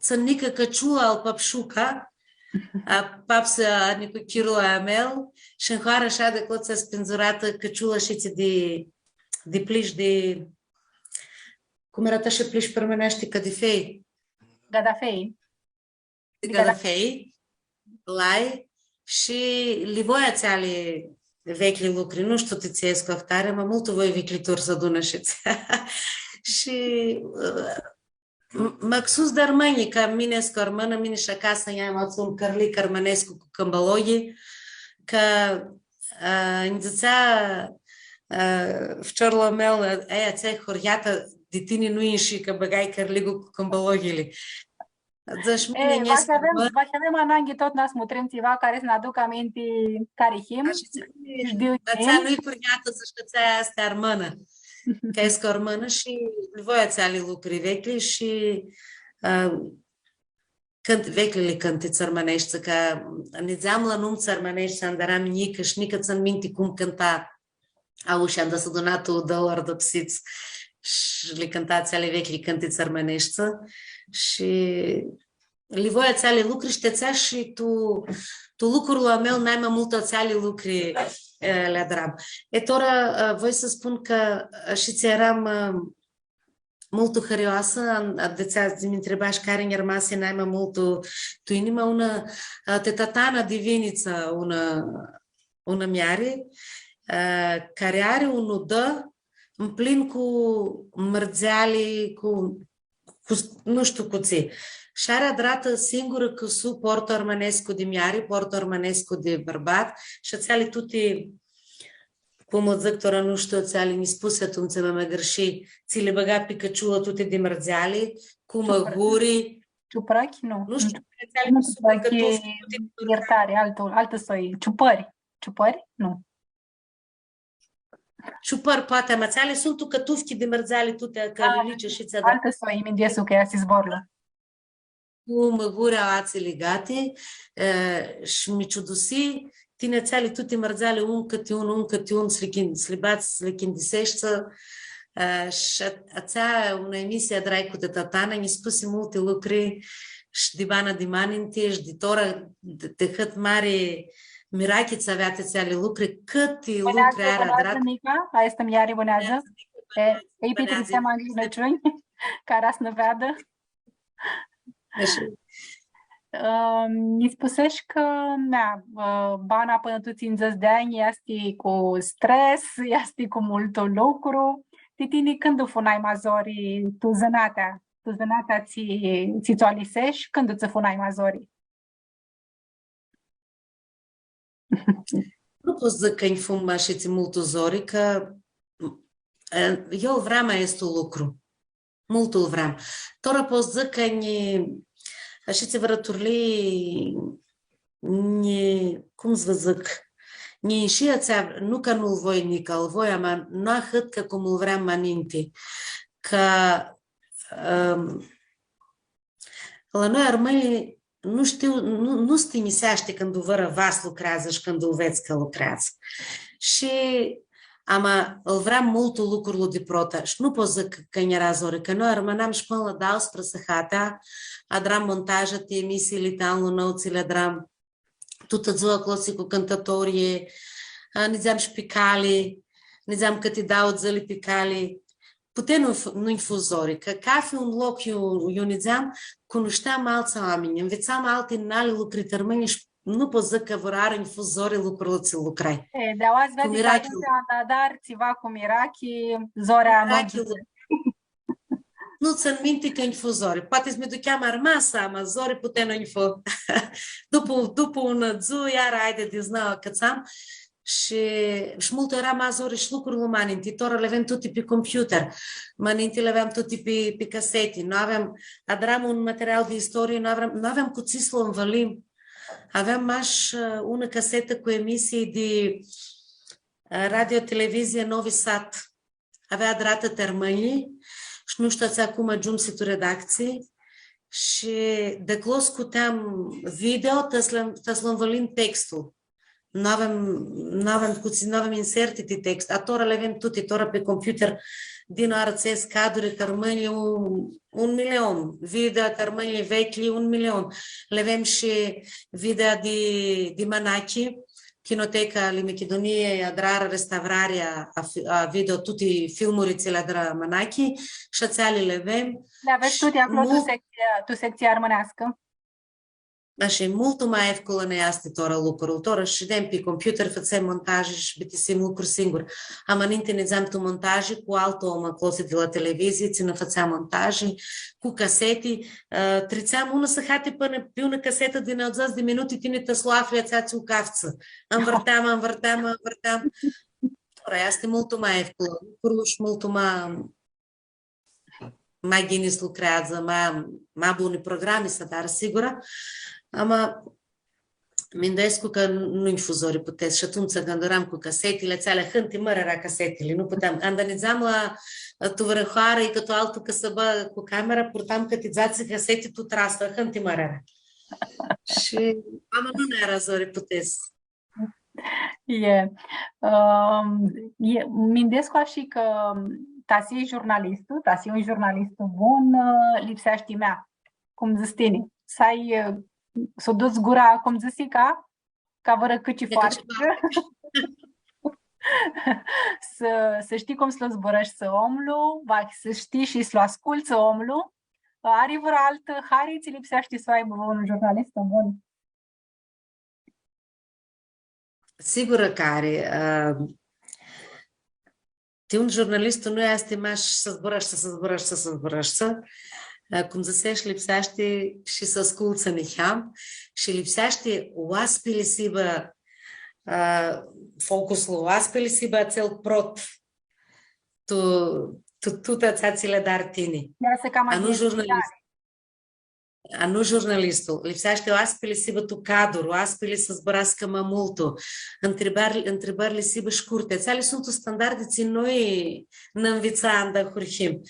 tsãn nicã cãciulã al pap Shuca, a, pap s-, a nicuchirlu a meu, shi nj-hoarã ashã di aclo tsi spindzurãtã cãciulã shi tsi di, di plish di, cum eara ashi plish pi armãneashti, cadifei. Gadafei. Di gadafei, lai, shi li voi atseali veclji lucri, nu shtiu ti tsi escu ahtari, ma multu voi vicljitori s-adunã shi tsi. Shi, ã, m-, ma xus di armãnj, cã mini escu armãnã, mini shi acasã nj-am atsum cãrlic armãnescu cu cãmbaloghi, cã, ã, nji dzãtsea, ã, ficiorlu a meu, „E, atsea hurheatã di tini nu inshi, cã bãgai cãrliglu cu cãmbaloghili.” Dzãsh, e, mini va s-avem, va s-avem ananghi tut na s-mutrim tsiva cari s-nã aducã aminti cari him. Ashi tsi, shi di atsea nu-i hurheatã, dzãsh cã atsea easti armãnã. Cã escu armãnã shi voi atseali lucri veclji shi, ã, cãnt-, vecljili cãntitsi armãneshti, cã nidzeam la numtsã armãneshti, anda eram njicã shi nica tsãn minti cum cãnta Aushi, anda s-aduna tu udã ardãpsits shi li cãnta atseali veclji cãntitsi armãneshti shi li voi atseali lucri shi ti atsea shi tu, tu lucrul a meu nai ma multu atseali lucri, e, li adram. E, tora, e, voi s-spun cã, e, shi tsi eram, e, multu hãrioasã, an-, a, di atsea tsi mi ntribash cari nj-armasi nai ma multu tu inimã, unã, a, ti tatana di Vinitsa, unã, unã muljari, a, cari ari un udã mplin cu mãrdzeali, cu, cu, nu shtiu cu tsi. Shi ari adratã singurã cãsu portu armãnescu di muljari, portu armãnescu di bãrbat, shi atseali tuti cum u dzãc tora, nu shtiu, atseali nji spusi atumtsea, ma mi agãrshii, tsi li bãga pi cãciulã tuti di mãrdzeali, cu mãguri. Ciuprãchi? Nu. Nu shtiu, atseali nu cu ciuprãchi, supãrcãtufi, tuti di mãrdzeali. Iertari, altu, altã soi. Ciupãri. Ciupãri? Nu. Ciupãri, poati, ama atseali suntu cãtufchi di mãrdzeali, tuti cãrlici shi tsi adratã. Altã soi, minduescu cã easti zborlu. Cu mãguri aoatsi ligati, e, shi mi ciudusii, tini atseali tuti mãrdzeali, un cãti un, un cãti un, s-li chin-, s-li badz, s-li chindiseshti, e, shi a-, atsea unã emisii adrai cu ti tatana, nji spusi multi lucri shi di bana di ma ninti, shi di tora, di, di cãt mari mirachi tsi avea ti atseali lucri, cãti lucri ari adratã. Bãneadzã, nica, aestã muljari bãneadzã. Bãneadzã, nica, e, bãneadzã, e, pi Pitritsea, bãneadzã. Anglinãciunj, cara s-nã veadã. Ashi. Ãm, nji spusesh cã, na, ã, bana pãnã tu tsindzãts di anj easti cu stres, easti cu multu lucru. Ti tini cãndu fu nai ma zori tu zãnatea, tu zãnatea tsi, tsi tsã u alisesh, cãndu tsã fu nai ma zori? Nu pot s-dzãc cã nj-fu ashitsi multu zori, cã, e, eu vream aestu lucru. Multu lu vream. Tora pot s-dzãc cã nji, ashitsi vãrã turlii, nji, cum s-vã dzãc, nji inshi atsea, nu cã nu-l voi nica, lu voi, ama nu ahãt ca cum lu vream ma ninti. Cã, ãm, La noi, armãnjlji, nu shtiu, nu, nu s-tinjiseashti cãndu vãrã va s-lucreadzã shi cãndu lu vedz cã lucreadzã. Shi, ama, lu vream multu lucrul di prota shi nu pot s-dzãc cã nj-eara zori, cã noi armãnam shi pãnã la dauãsprãdzatsi sãhatea, adram montaja ti emisiili ti anlu nãu, tsi li adram tutã dzua aclotsi cu cãntãtorlji, a, nidzeam shi pi cali, nidzeam cãti dauã dzãli pi cali. Putea nu f-, nu-nj fu zori, cã cafi un loc iu, iu nidzeam, cunushteam altsã oaminj, nvitsam alti nali lucri ti armãnj shi nu pot s-dzãc cã vãrãoarã nj-fu zori lucrul tsi lucrai. E, di aoa s-veadi cã atumtsea, da, dar tsiva cu mirachi, zorea nu dzãtsi. Nu tsãn minti cã nj-fu zori. Poati s-mi ducheam armasã, ama zori putea nu nj-fu. Dupu, dupu unã dzuã, iara, haidi, disnãu, acãtsam. Shi, shi multu eara ma zori shi lucrul ma ninti. Tora li avem tuti pi computer. Ma ninti li aveam tuti pi, pi caseti. Nu aveam, adram un material di istorii, nu aveam, nu aveam cu tsi s-lu anvãlim. Aveam mash, ã, unã casetã cu emisii di, ã, Radio Televizia Novi Sad. Avea adratã ti armãnjlji shi nu shtiu atsea cum agiumsi tu redactsii shi di aclo scuteam video, ta s-lu, ta s-lu anvãlim textul. Nu avem, nu avem cu tsi, nu avem inserti di text. A tora li avem tuti, tora pi computer, dinãoarã tsi es caduri, cã armãnjlji un, un milion, video, cã armãnjlji veclji, un milion. Li avem shi video di, di mãnachi, Chinoteca ali Machidunii adrarã restaurarea a fi-, a video, tuti filmuri tsi li adrã mãnachi, shi atseali li avem. Li avets tuti aclo tu multu sectsia, tu sectsia armãneascã? Ashi, multu ma efculã nã easti tora lucrul. Tora shidem pi computer, fãtsem montaji shi bitisim lucrul singur. Ama ninti nidzam tu montaji cu altu om aclotsi di la televizii, tsi nã fãtsea montaji, cu caseti, ã, tritseam unã sãhati pãnã pi unã casetã di nauãdzãts di minuti, tini ta s-lu afli atsea tsi u caftsã. Anvãrteam, anvãrteam, anvãrteam. Tora easti multu ma efculã lucrul shi multu ma ma ghini s-lucreadzã, ma, ma buni programi s-adarã, sigura. Ama, minduescu cã nu-nj fu zori, putets, shi atumtsea cãndu eram cu casetili, atseali, ahãnti mãri eara casetili, nu puteam. Anda nidzam la, tu vãrã hoarã, i cã tu altu cãsãbã cu camera, purtam cãti dzatsi caseti tu traslu, ahãnti mãri eara. Shi, ama, nu nã eara zori, putets. E, ãm, e, minduescu ashi cã ta s-hii jurnalistu, ta s-hii un jurnalistu bun, ã, lipseashti mea, cum dzãts tini, s-ai, ã, s-u duts gura, cum dzãsi, ca, ca vãrã cãci foarfã. S-, s-shtii cum s-lu zburãshti omlu, va s-shtii shi s-lu ascultsã omlu. Ari vãrã altã hari tsi lipseashti s-u aibã un jurnalistu bun? Sigura cã ari, ã, ti un jurnalistu nu easti mash s-zburãshti, s-zburãshti, s-zburãshti. Ã, cum dzãsesh, lipseashti shi s-ascultsã niheam shi lipseashti oaspili s-hibã, ã, focuslu, oaspili s-hibã atsel prot tu, tu, tu tutã atsea tsi li adari tini. Ia s-cama. A nu jurnalist. A nu jurnalistul. Lipseashti oaspili s-hibã tu cadru, oaspili s-zburascã ma multu. Ntribãri, ntribãrli s-hibã shcurti. Atseali suntu standardi tsi noi nã nvitsã anda ahurhim.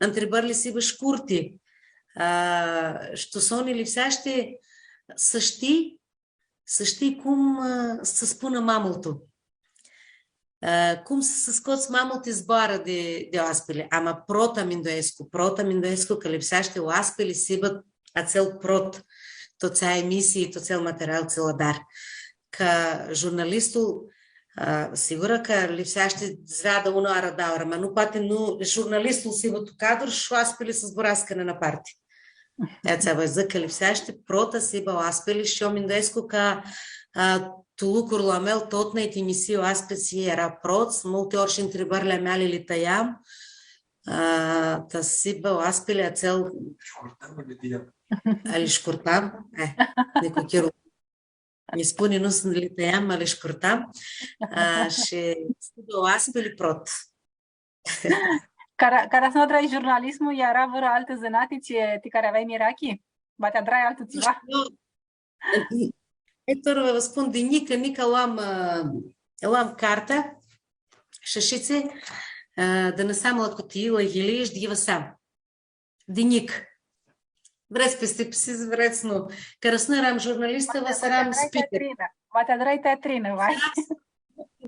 Ntribãrli s-hibã shcurti. A, shi tu soni lipseashti s-shtii, s-shtii cum, a, s-spunã ma multu. Ã, cum s-scots ma multi zboarã di, di oaspili. Ama prota minduescu, prota minduescu cã lipseashti oaspili s-hibã atsel prot, tu atsea emisii, tu atsel material tsi lu adari. Cã jurnalistul, ã, sigura cã lipseashti s-veadã unã oarã, dauã oarã, ma nu poati nu, jurnalistul s-hibã tu cadru shi oaspili s-zburascã nãparti. Atsea va dzãc cã lipseashti prota s-hibã oaspili shi eu minduescu cã, a, tu lucrul a meu, totna ti emisii oaspitslji eara prots, multi ori shi ntribãrli a meali li tãiam, a, ta s-hibã oaspili atsel. Shcurtam, li tãiam. A, li shcurtam? Eh, nicuchirlu. Mi spuni, nu s-li tãiam, ma li shcurtam. A, shi s-hibã oaspili prot. Cara, cara s-nu adrai jurnalismul, eara vãrã altã zãnati tsi, ti cari aveai mirachi? Va ti adrai altu tsiva? Nu shtiu. E, tora va vã spun, di njicã, njicã loam, ã, loam cartea shi ashitsi, ã, dãnãsam la cutii, la ghilii shi ghivãseam. Di njic. Vrets pistipsits, vrets nu. Cara s-nu eram jurnalistã, va s-eram speaker. Va ti adrai teatrinã, vai.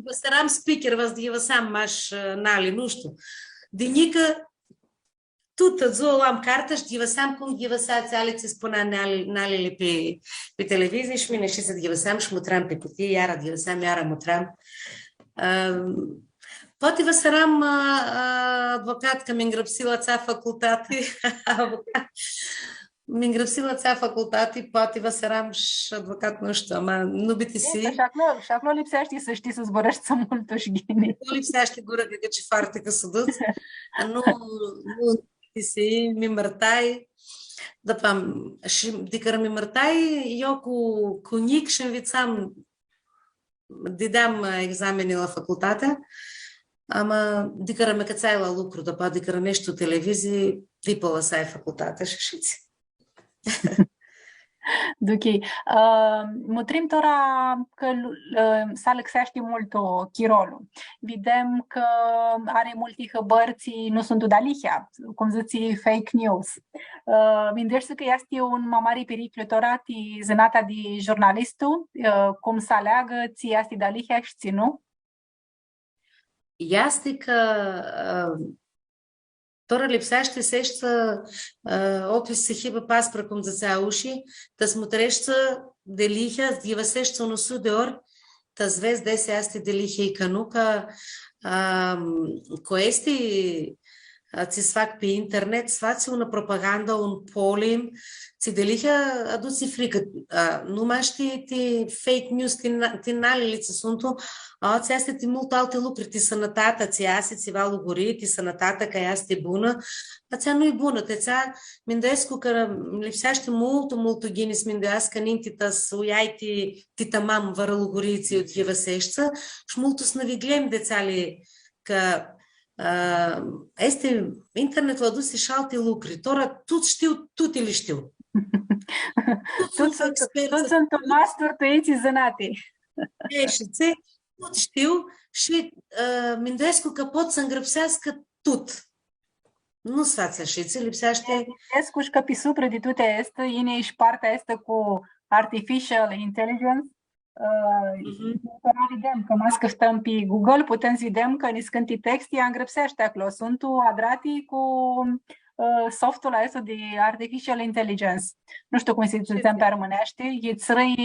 Va s-eram speaker, va s-ghivãseam mash, ã, nali, nu shtiu. Di njicã, tutã dzua loam cartea shi ghivãseam cum ghivãsea atseali tsi spunea nali, nalili pi, pi televizii shi mini shi s-ghivãseam shi mutream pi cutii, iara ghivãseam, iara mutream. Ãm, poati va s-eram, ã, ã, advocat, cã mi ngrãpsi la atsea facultati, avocat. Mi ngrãpsi la atsea facultati, poati va s-eram shi advocat, nu shtiu, ama nu bitisi. E, shi aclo, shi aclo lipseashti s-shtii s-zburãshti multu shi ghini. Nu lipseashti gura, cã, cã tsi farticã s-duts. Nu, nu bitisi, mi mãrtai. Dupã, shi di cara mi mãrtai, eu cu, cu njic shi nvitsam dideam exameni la facultati, ama di cara mi acãtsai la lucru, dupã di cara neshti tu televizii, dipã lãsai facultatea shi ashitsi. Ok. Ã, mutrim tora cã lu-, ã, s-alãxeashti multu chirolu. Videm cã ari multi hãbãri tsi nu suntu dealihea, cum dzãts, fake news. Ã, mindueshti cã easti un ma mari piriclu tora ti zãnatea di jurnalistu, ã, cum s-aleagã tsi easti dealihea shi tsi nu? Easti cã, ã, tora lipseashti s-eshti, ã, ochi s-hibã pasprã, cum dzãtsea Ushi, ta s-mutreshti dealihea, s-ghivãseshti unã sutã di ori, ta s-vedz desi easti dealihea i cã nu, cã, ã, cu aesti, ã, tsi s-fac pi internet, s-fatsi unã propagandã, un polim, tsi dealihea adutsi fricã, ã, nu mash ti, ti fake news, ti na-, ti nalili tsi suntu, aoatsi easti ti multu alti lucri, ti sãnãtatea, tsi easti, tsi va lugurii, ti sãnãtatea cã easti bunã, atsea nu-i bunã, ti atsea minduescu cã lipseashti multu, multu ghini s-mindueascã ninti ta s-u ljai ti, ti tamam vãrã lugurii tsi u ghivãseshti, shi multu s-nã vigljim di atseali cã, ã, easti, internetlu adusi shi alti lucri. Tora tuts shtiu, tuti li shtiu. Tuts suntu experts. Tuts suntu mastori tu itsi zãnati. E, shi tsi, tuts shtiu shi, ã, minduescu cã pot s-ngrãpseascã tut. Nu s-fatsi ashi, tsi lipseashti. Minduescu shi cã pi suprã di tuti aesti, yini shi partea aestã cu artificial intelligence, Ã, Mhm. Tora videm, cã ma s-cãftãm pi Google, putem s-videm cã niscãnti texti angrãpseashti aclo, suntu adrati cu, ã, softul aestu di artificial intelligence. Nu shtiu cum s-dzãtsi pi armãneashti, yitsrãi,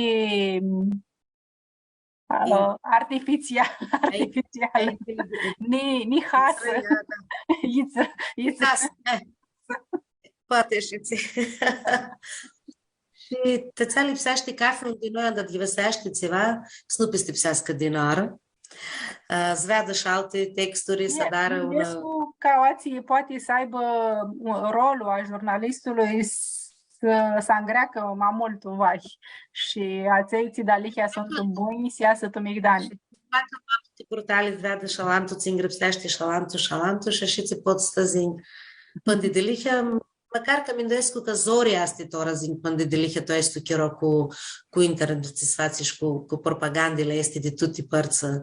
ã, artificial, artificial. Ni, ni hasã. Yitsrãi, da. Yitsrãi, yitsrãi. Hasã, da. Poati shi tsi. Shi ti atsea lipseashti cafi un di noi, anda ghivãseashti tsiva, s-nu pistipseascã dinãoarã. Ã, s-veadã shi alti texturi, s-adarã unã... Minduescu cã aoatsi poati s-aibã un, rolu a jurnalistului s-, s-angreacã ma multu vahi. Shi atselj tsi dealihea suntu bunj, s-easã tu migdani. Shi s-facã ma multi purtali, s-veadã shi alantu tsi ngrãpseashti, shi alantu, shi alantu, shi ashi tsi pots s-dzãts. Pãn di dealihea, Mãcar cã minduescu cã zori easti tora s-yinj pãn di dealihea tu aestu chiro cu, cu internetul tsi s-fatsi shi cu, cu propagandili aesti di tuti pãrtsã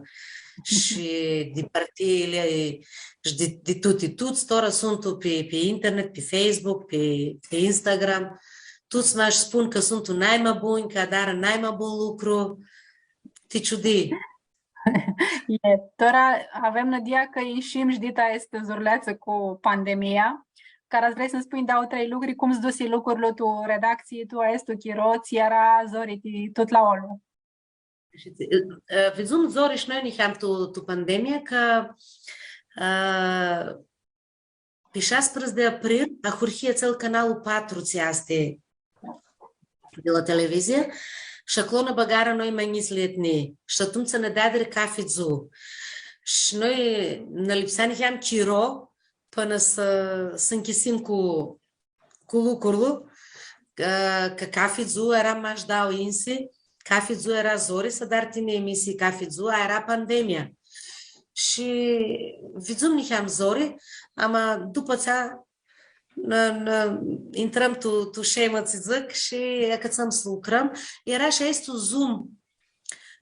shi di partiili shi di, di tuti. Tuts tora suntu pi, pi internet, pi Facebook, pi, pi Instagram. Tuts mash spun cã suntu nai ma bunj, cã adarã nai ma bun lucru. Ti ciudii. E, tora avem nãdia cã ishim shi dit aestã zurleatsã cu pandemia. Cara s-vrei s-nji spunj dauã trei lucri, cum s-dusi lucrurli tu redactsii, tu aestu chiro, tsi eara zori ti tut laolu? Shi, e, vidzum zori shi noi niheam tu, tu pandemia, cã, e, pi shasprãdzatsi di april ahurhi atsel canalul patru tsi easti di la televizia, shi aclo nã bãgarã noi ma njits etnii. Shi atumtsea nã deadirã cafi dzuã. Shi noi nã lipsea niheam chiro pãnã s-, s-nchisim cu, cu lucrul, cã, cã cafi dzuã eara mash dauã insi, cafi dzuã eara zori s-adari tini emisii, cafi dzuã eara pandemia. Shi vidzum niheam zori, ama dupã atsea nã, nã intrãm tu, tu shemã, tsi dzãc, shi acãtsãm s-lucrãm. Eara shi aestu Zoom,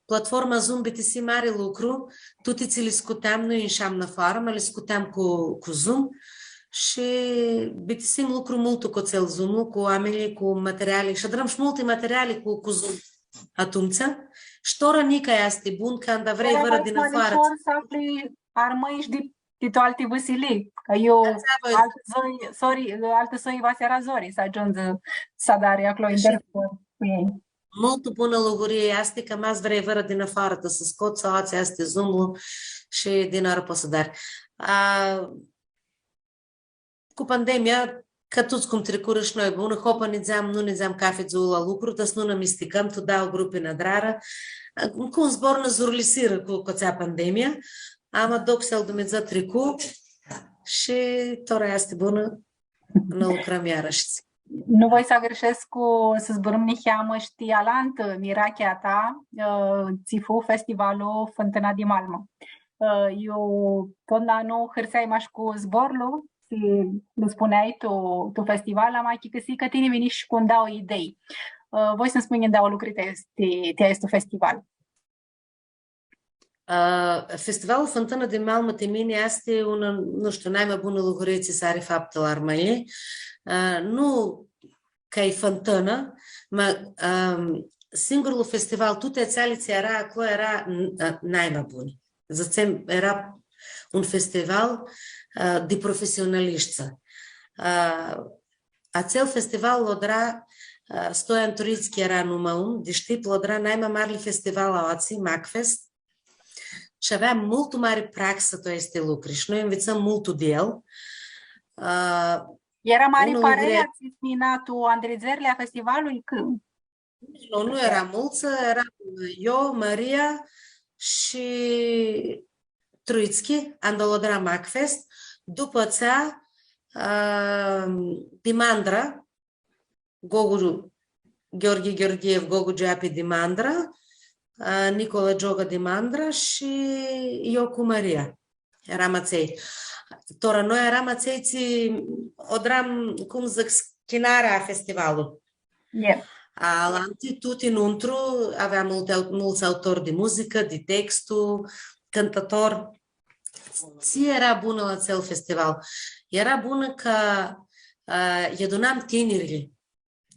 platforma Zoom, bitisi mari lucru, tuti tsi li scuteam, nu insham nafoarã, ma li scuteam cu, cu Zoom. Shi bitisim lucru multu cu atsel Zoom, cu oaminjlji, cu materiali. Shi adrãm shi multi materiali cu, cu Zoom atumtsea. Shi tora nica easti bun, canda vrei vãrã di nafoarã. Tora va-i ma lishor s-afli armãnj shi di, di tu alti vãsilii, cã eu altã soi, sorry, altã soi va s-eara zori s-agiundzi s-adari aclo interviu cu elj. Multu bunã lugurii easti, cã ma s-vrei vãrã di nafoarã, ta s-scots aoatsi, easti Zoom-lu shi dinãoarã pots s-adari. A, cu pandemia, ca tuts cum tricurã shi noi, bunã, hopa, nidzeam, nu nidzeam cafi dzuã la lucru, ta s-nu nã misticãm, tu dauã grupi nã adrarã. Cu un zbor nã zurlisirã cu, cu atsea pandemia, ama doxi al Dumnidzã tricu shi tora easti bunã, nã lucrãm iarãshi. Nu voi s-agãrshescu s-zburãm niheamã shi ti alantã mirachea ta, ã, tsi fu festivalul Fãntãna di Malmã. Ã, eu totna nu hãrseai mash cu zborlu, tsi lu spuneai tu, tu festival, ama achicãsii cã tini vinishi cu un dauã idei. Ã, voi s-nji spunj dauã lucri ti, ti, ti aestu festival. Ã, festivalul Fãntãna di Malmã ti mini easti unã, nu shtiu, naima bunã lucri tsi s-ari faptã la armãnj. Ã, nu cã e fãntãnã, ma, ãm, singurlu festival, tuti atseali tsi eara aclo, eara n-, ã, naima buni. Dzãtsem, eara un festival, ã, di profesionalishti. Ã, atsel festival lu adra, ã, Stoian Truitski eara numa un, di shtip, lu adra naima marli festival aoatsi, Macfest. Shi avea multu mari praxã tu aesti lucri shi noi nvitsãm multu di el. Ã, Eara mari unã parea lucri tsi s-yinea tu andridzerli a festivalului, cã? Nu, nu eara multsã, eara eu, Maria shi Truitski, anda lu adra Macfest, dupã atsea, ã, di Mandra, Gogu Gheorghe Gheorghiev, Gogu Geapi di Mandra, ã, Nicola Gioga di Mandra shi eu cu Maria. Earam atselj. Tora noi earam atselj tsi u adram, cum dzãc, schinarea a festivalului. Ie. Alanti, tuti nuntru, avea multi au-, multsã autori di muzicã, di textu, cãntãtori. Tsi eara bunã la atsel festival? Eara bunã cã, ã, lj-adunam tinirlji.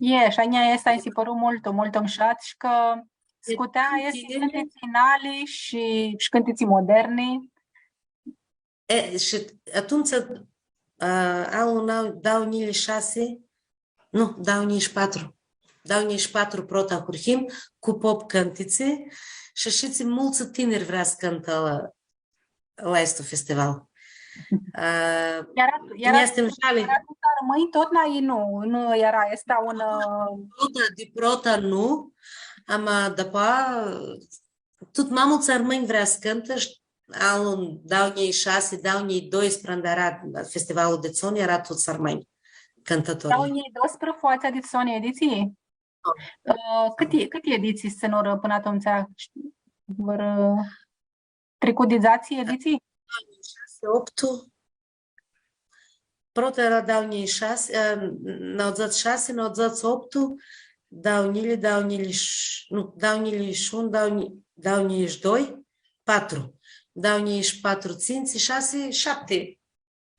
Ie, shi a njia aestã nji si pãru multu, multu mushat shi cã scutea aesti cãntitsi nali shi, shi cãntitsi moderni. E, shi atumtsea, ã, anlu nau-, dauã njilji shasi, nu, dauã njilji patru. Dauã njilji patru prota ahurhim cu pop cãntitsi shi ashitsi multsã tiniri vrea s-cãntã la, la aestu festival. Ã, eara, eara, easti un jali. Eara tut armãnj, totna i nu, nu eara, easti un, ã, prota, di prota nu, ama dapoaia tut ma multsã armãnj vrea s-cãntã shi anlu dauã njilji shasi, dauã njilji doisprãdzatsi, anda eara festivalul di Tsoni, eara tuts armãnj cãntãtori. Dauã njilji doisprãdzatsi fu atsea di Tsoni editsii? Ã, cãti, cãti editsii s-tsãnurã pãnã atumtsea? Vãrã tricu di dzatsi editsii? Shasi, optu. Prota eara dauã njilji shasi, ã, nauãdzãts shasi, nauãdzãts optu, dauã njilji, dauã njilji sh-, nu, dauã njilji shi unu, dauã nji-, dauã njilji shi doi, patru, dauã njilji shi patru, tsintsi, shasi, shapti.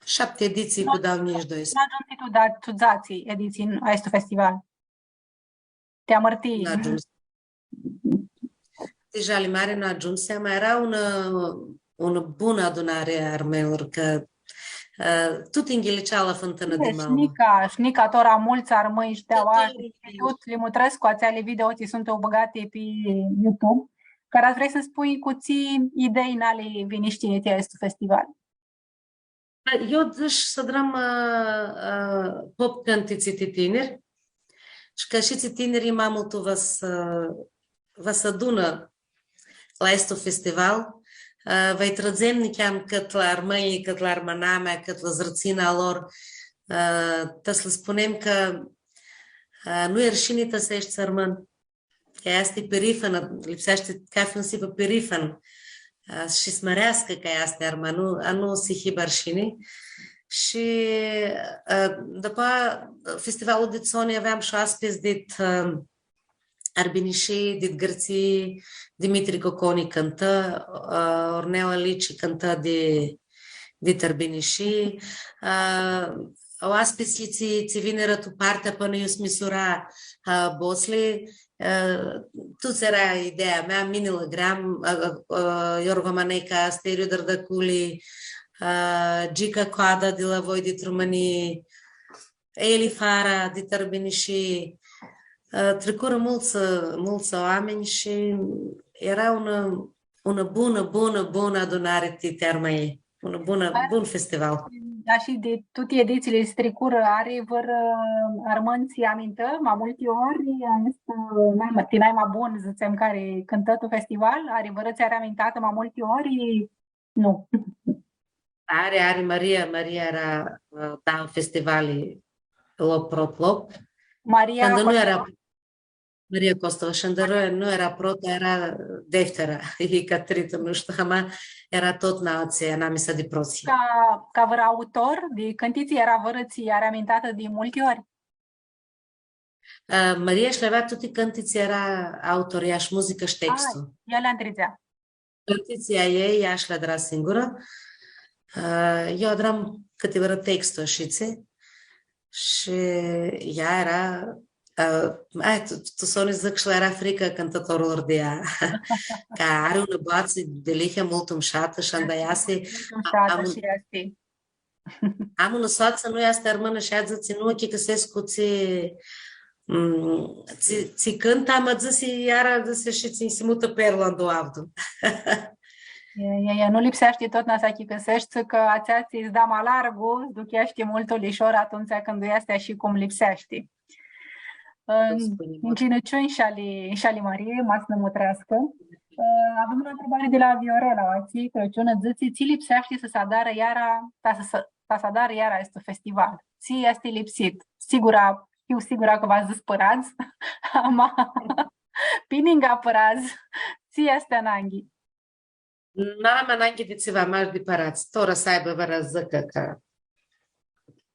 Shapti editsii cu dauã njilji shi doi. Nu agiumsi tu da-, tu dzatsi editsii aestu festival. Ti amãrtii. Nu agiumsi. Ti jali mari nu agiumsi, ama eara unã, unã bunã adunari a armãnjlor, cã, ã, tuti nghilicea la Fãntãna di Malmã. Shi nica, shi nica tora multsã armãnj shtea, tut li mutrescu atseali video tsi suntu bãgati pi YouTube. Cara vrei s-nji spunj cu tsi idei nali vinishti ti aestu festival? Eu dzãsh s-adrãm, ã, ã, pop cãntitsi ti tiniri, shi cã shi tsi tiniri ma multu va s-, va s-adunã la aestu festival, ã, va-lj tradzem niheam cãt la armãnj, cãt la armãnamea, cãt la zãrtsina a lor, ã, ta s-lã spunem cã, ã, nu e arshini ta s-eshti armãn. Cã easti pirifãnã, lipseashti cafi un s-hibã pirifãn, ã, shi s-mãreascã cã easti armãn, a nu, a nu s-hibã arshini. Shi, ã, dupã festivalul di Tsoni aveam shi oaspits dit, ã, Arbinishii, dit Gãrtsii, Dimitri Coconi cãntã, ã, Ornela Lici cãntã di, dit Arbinishii, ã, oaspitslji tsi, tsi vinirã tu partea pãnã iu s-misura, ã, botsli, ã, tuts eara ideea mea, mini lãgream, ã, ã, ã, Iorgu Maneica, Asteriu Dardaculi, ã, Gica Coada di la voi dit Rumãnii, Eli Fara dit Arbinishii, ã, tricurã multsã, multsã oaminj shi eara unã, unã bunã, bunã, bunã adunari ti, ti armãnj. Unã bunã, bun festival. Da, shi di tuti editsiili tsi tricurã, ari vãrã armãn tsi amintã ma multi ori, easti naima, ti naima bun, dzãtsem, cari cãntã tu festival, ari vãrã tsi ari amintatã ma multi ori? Nu. Ari, ari Maria, Maria eara, ã, dauã festivali, loc, prot loc. Maria Canda nu eara Maria Costova, shi anda nu eara prota, eara deftera, i ca tritã, nu shtiu, ama eara totna atsea, anamisa di protslji. Ca, ca vãrã autor di cãntitsi, eara vãrã tsi ari amintatã di multi ori? Ã, Maria sh-li avea tuti cãntitsi, eara autor ea shi muzicã shi textu. Ea li andridzea. Cãntitsi a ljei, ea sh-li adra singurã. Ã, eu adram cãtivãrã textu, ashitsi. Shi ea eara, ã, ai, tu, tu soni dzãc, shi lã eara fricã cãntãtorlor di ea. Cã ari unã boatsi dealihea multu mushatã shi anda easi, multu mushatã am un, shi easti. Am unã soatsã, nu easti armãnã, shi ea dzãtsi, nu achicãsescu tsi, mm, tsi, tsi cãntã, ma dzãsi, iara dzãsi, shi tsi nj-si mutã perla ãn doauã. E, e, e, nu lipseashti totna s-achicãseshti cã atsea tsi-ts da ma largu, s-ducheashti multu lishor atumtsea cãndu easti ashi cum lipseashti. Ã, ncljinãciunj shi ali, shi ali Marie, ma s-nã mutreascã. Ã, avem unã ntribari di la Viorela, aoatsi, Crãciunã, dzãtsi, tsi lipseashti s-adarã iara, ta s-, ta s-adarã iara aestu festival? Tsi easti lipsit? Sigura, hiu sigura cã va dzãts pãradz, ama pi ningã pãradz, tsi easti ananghi? Nu avem ananghi di tsiva, mash di pãradz. Tora s-aibã vãrã dzãcã cã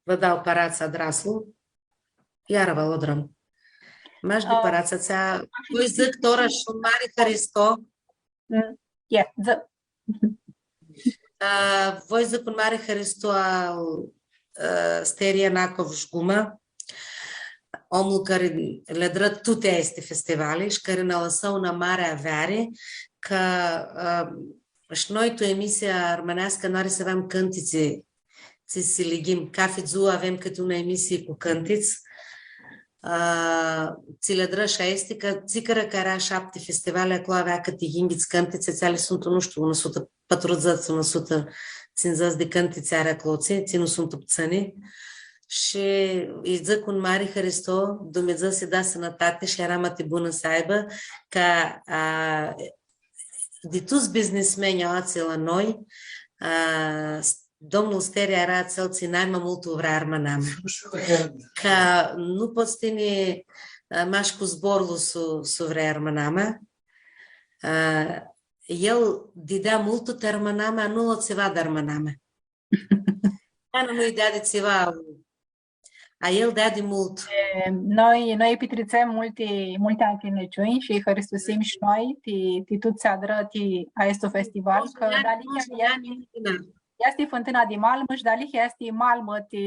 va dau pãradz adraslu, iara va lu adrãm. Mash di pãradz, atsea, voi dzãc tora shi un mari haristo. Mm, e, dzã. Ã, voi dzãc un mari haristo al, ã, Steria Nacov Jguma, omlu cari li adrã tuti aesti festivali shi cari nã lãsã unã mari aveari, cã, ã, shi noi tu emisia armãneascã nu ari s-avem cãntitsi tsi s-li lighim. Cathi dzuã avem cãti unã emisii cu cãntits. Ã, tsi li adrã shi aesti, cã tsi cãrã cã eara shapti festivali, aclo avea cãti yinghits cãntitsi, tsi ali suntu, nu shtiu, unã sutã patrudzãts, unã sutã tsindzãts di cãntitsi ari aclo, tsi, tsi nu suntu ptsãni. Shi lji dzãc un mari haristo, Dumnidzã s-lji da sãnãtati shi arama ti bunã s-aibã, cã, a, di tuts biznismenjlji aoatsi la noi, a, s-, domnul Steri eara atsel tsi nai ma multu u vrea armãnamea. Cã nu pots tini, a, mash cu zborlu s-u, s-u vrei armãnamea. A, el didea multu ti armãnamea, nu lo tsiva di armãnamea. Cã nu, nu-lj deadi tsiva, a el deadi multu. E, noi, noi pitritsem multi, multi ncljinãciunj shi hãristusim shi noi ti, ti tut tsi adrã ti aestu festival, cã dealihea easti fãntãna di malmã shi dealihea easti malmã ti,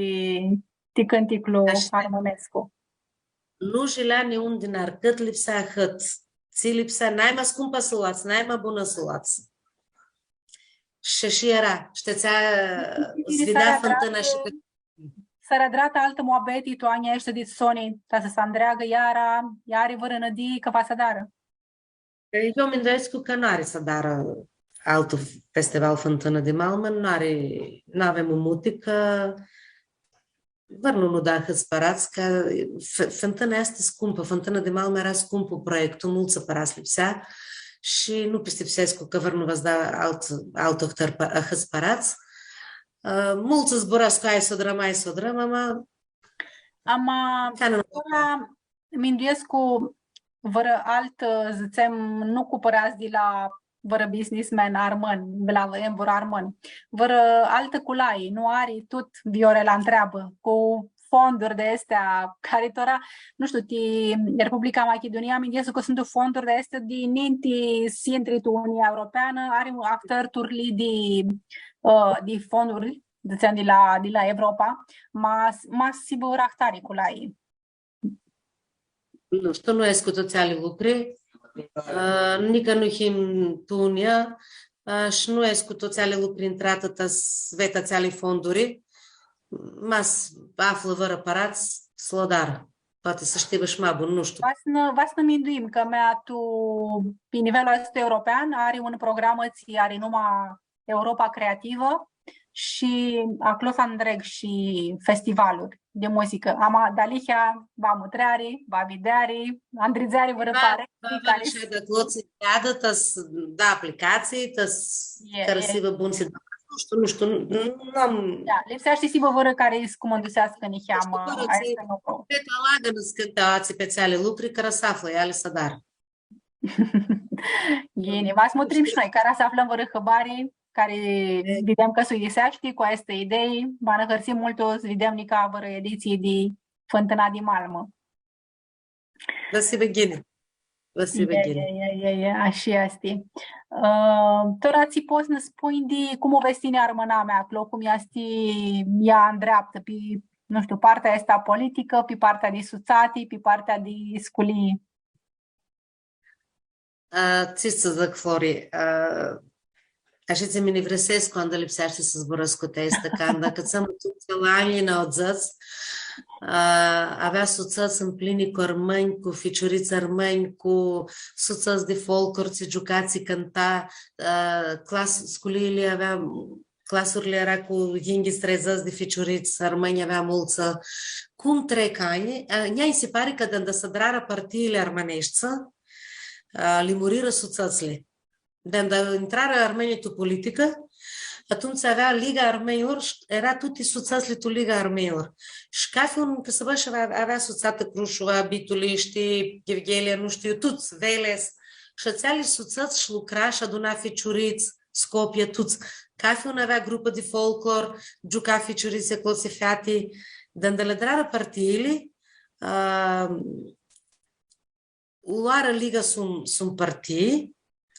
ti cãnticlu armãnescu. Nu jilea niun dinar, cãt lipsea ahãt. Tsi lipsea, nai ma scumpã s-u loats, nai ma bunã s-u loats. Shi, shi eara, shtii, s-videa fãntãna shi s-aradratã altã muabeti tu anjlji aeshti dit soni, ta s-andreagã iara, iara vãrã nãdii cã va s-adarã. Eu minduescu cã nu ari s-adarã altu festival Fãntãnã di Malmã, nu ari, nu avem muti, cã vãrnu nu da ahãts pãradz, cã F-, Fãntãna easti scumpã, Fãntãna di Malmã eara scumpu proiectu, multsã pãradz lipsea shi nu pistipsescu cã vãrnu va s-da alt, altu ahtãr pã-, ahãts pãradz. Ã, multsã zburascu, hai s-u adrãm, hai s-u adrãm, ama, ama, ca nu, tora minduescu vãrã altã, dzãtsem, nu cu pãradz di la vãrã businessman armãn, di la emvur armãn, vãrã altã culai, nu ari, tut Viorela ntreabã, cu fonduri di aesti, cari tora, nu shtiu, ti Republica Machidunia, minduescu cã suntu fonduri di aesti di ninti s-intri tu Uniunea Europeanã, ari ahtãri turlii di, ã, di fonduri, dzãtsem, di la, di la Evropa, ma, ma s-hibã ahtari culai. Nu shtiu, nu escu tu atseali lucri, ã, nica nu him tu Uniunea, ã, shi nu escu tu atseali lucri intratã ta s-ved atseali fonduri, ma s-aflã vãrã pãradz, s-lu adarã. Poati s-shtii shi ma bun, nu shtiu. Va s-nã, va s-nã minduim, cã mea tu, pi nivelul aestu european, ari un program, tsi ari numa Europa Creativă shi aclo s-andreg shi festivaluri di muzicã. Ama dealihea va mutreari, va videari, andridzeari vãrã pari, va, va, cari va s-, shi di aclo tsi veadã, ta s-, da aplicatsii, ta s-, e, cari e, s-hibã bun, s-, nu shtiu, nu shtiu, nu, nu am. Da, lipseashti s-hibã vãrã cari s-cumãnduseascã niheamã, nu shtiu, vãrã aestã tsi lucru. Cred cã alagã nãscãnti aoatsi pi atseali lucri, cã s-aflã, eali s-adarã. Ghini, va s-mutrim shi noi, cara s-aflãm vãrã hãbari, cari videm cã s-uidiseashti cu aestã idei, va nã hãrsim multu s-videm nica vãrã editsii di Fãntãna di Malmã. Va s-hibã ghini. Va s-hibã ghini. E, e, e, e, ashi easti. Ã, tora tsi pots s-nã spunj di cum u vedz tini armãnamea aclo, cum easti ea ndreaptã pi, nu shtiu, partea aestã politicã, pi partea di sutsati, pi partea di sculii? A, tsi s-dzãc, Flori, a, ashi tsi mi nivrisescu anda lipseashti s-zburãscu ti aestã, cã anda acãtsãm tuts la anjlji naudzãts, a, avea sutsãts mplini cu armãnj, cu ficiurits armãnj, cu sutsãts di folclor, tsi giuca, tsi cãnta, a, clas-, sculiili avea, clasurli eara cu yinghits, treidzãts di ficiurits armãnj, avea multsã. Cum trec anjlji, a, njia nji si pari cã di anda s-adrarã partiili armãneshti, a, li murirã sutsãtsli. Di anda intrarã armãnjlji tu politicã, atumtsea avea Liga Armãnjlor, sh-, eara tuti sutsãtsli tu Liga Armãnjlor. Shi cafi un cãsãbã shi avea, avea sutsatã Crushova, Bituli, shtii, Ghivghelia, nu shtiu, tuts, Veles. Shi atseali sutsãts shi lucra shi aduna ficiurits, Scopia, tuts. Cafi un avea grupã di folclor, giuca ficiurits aclo tsi feati. Di anda li adrarã partiili, a, u loarã Liga sum, sum partii,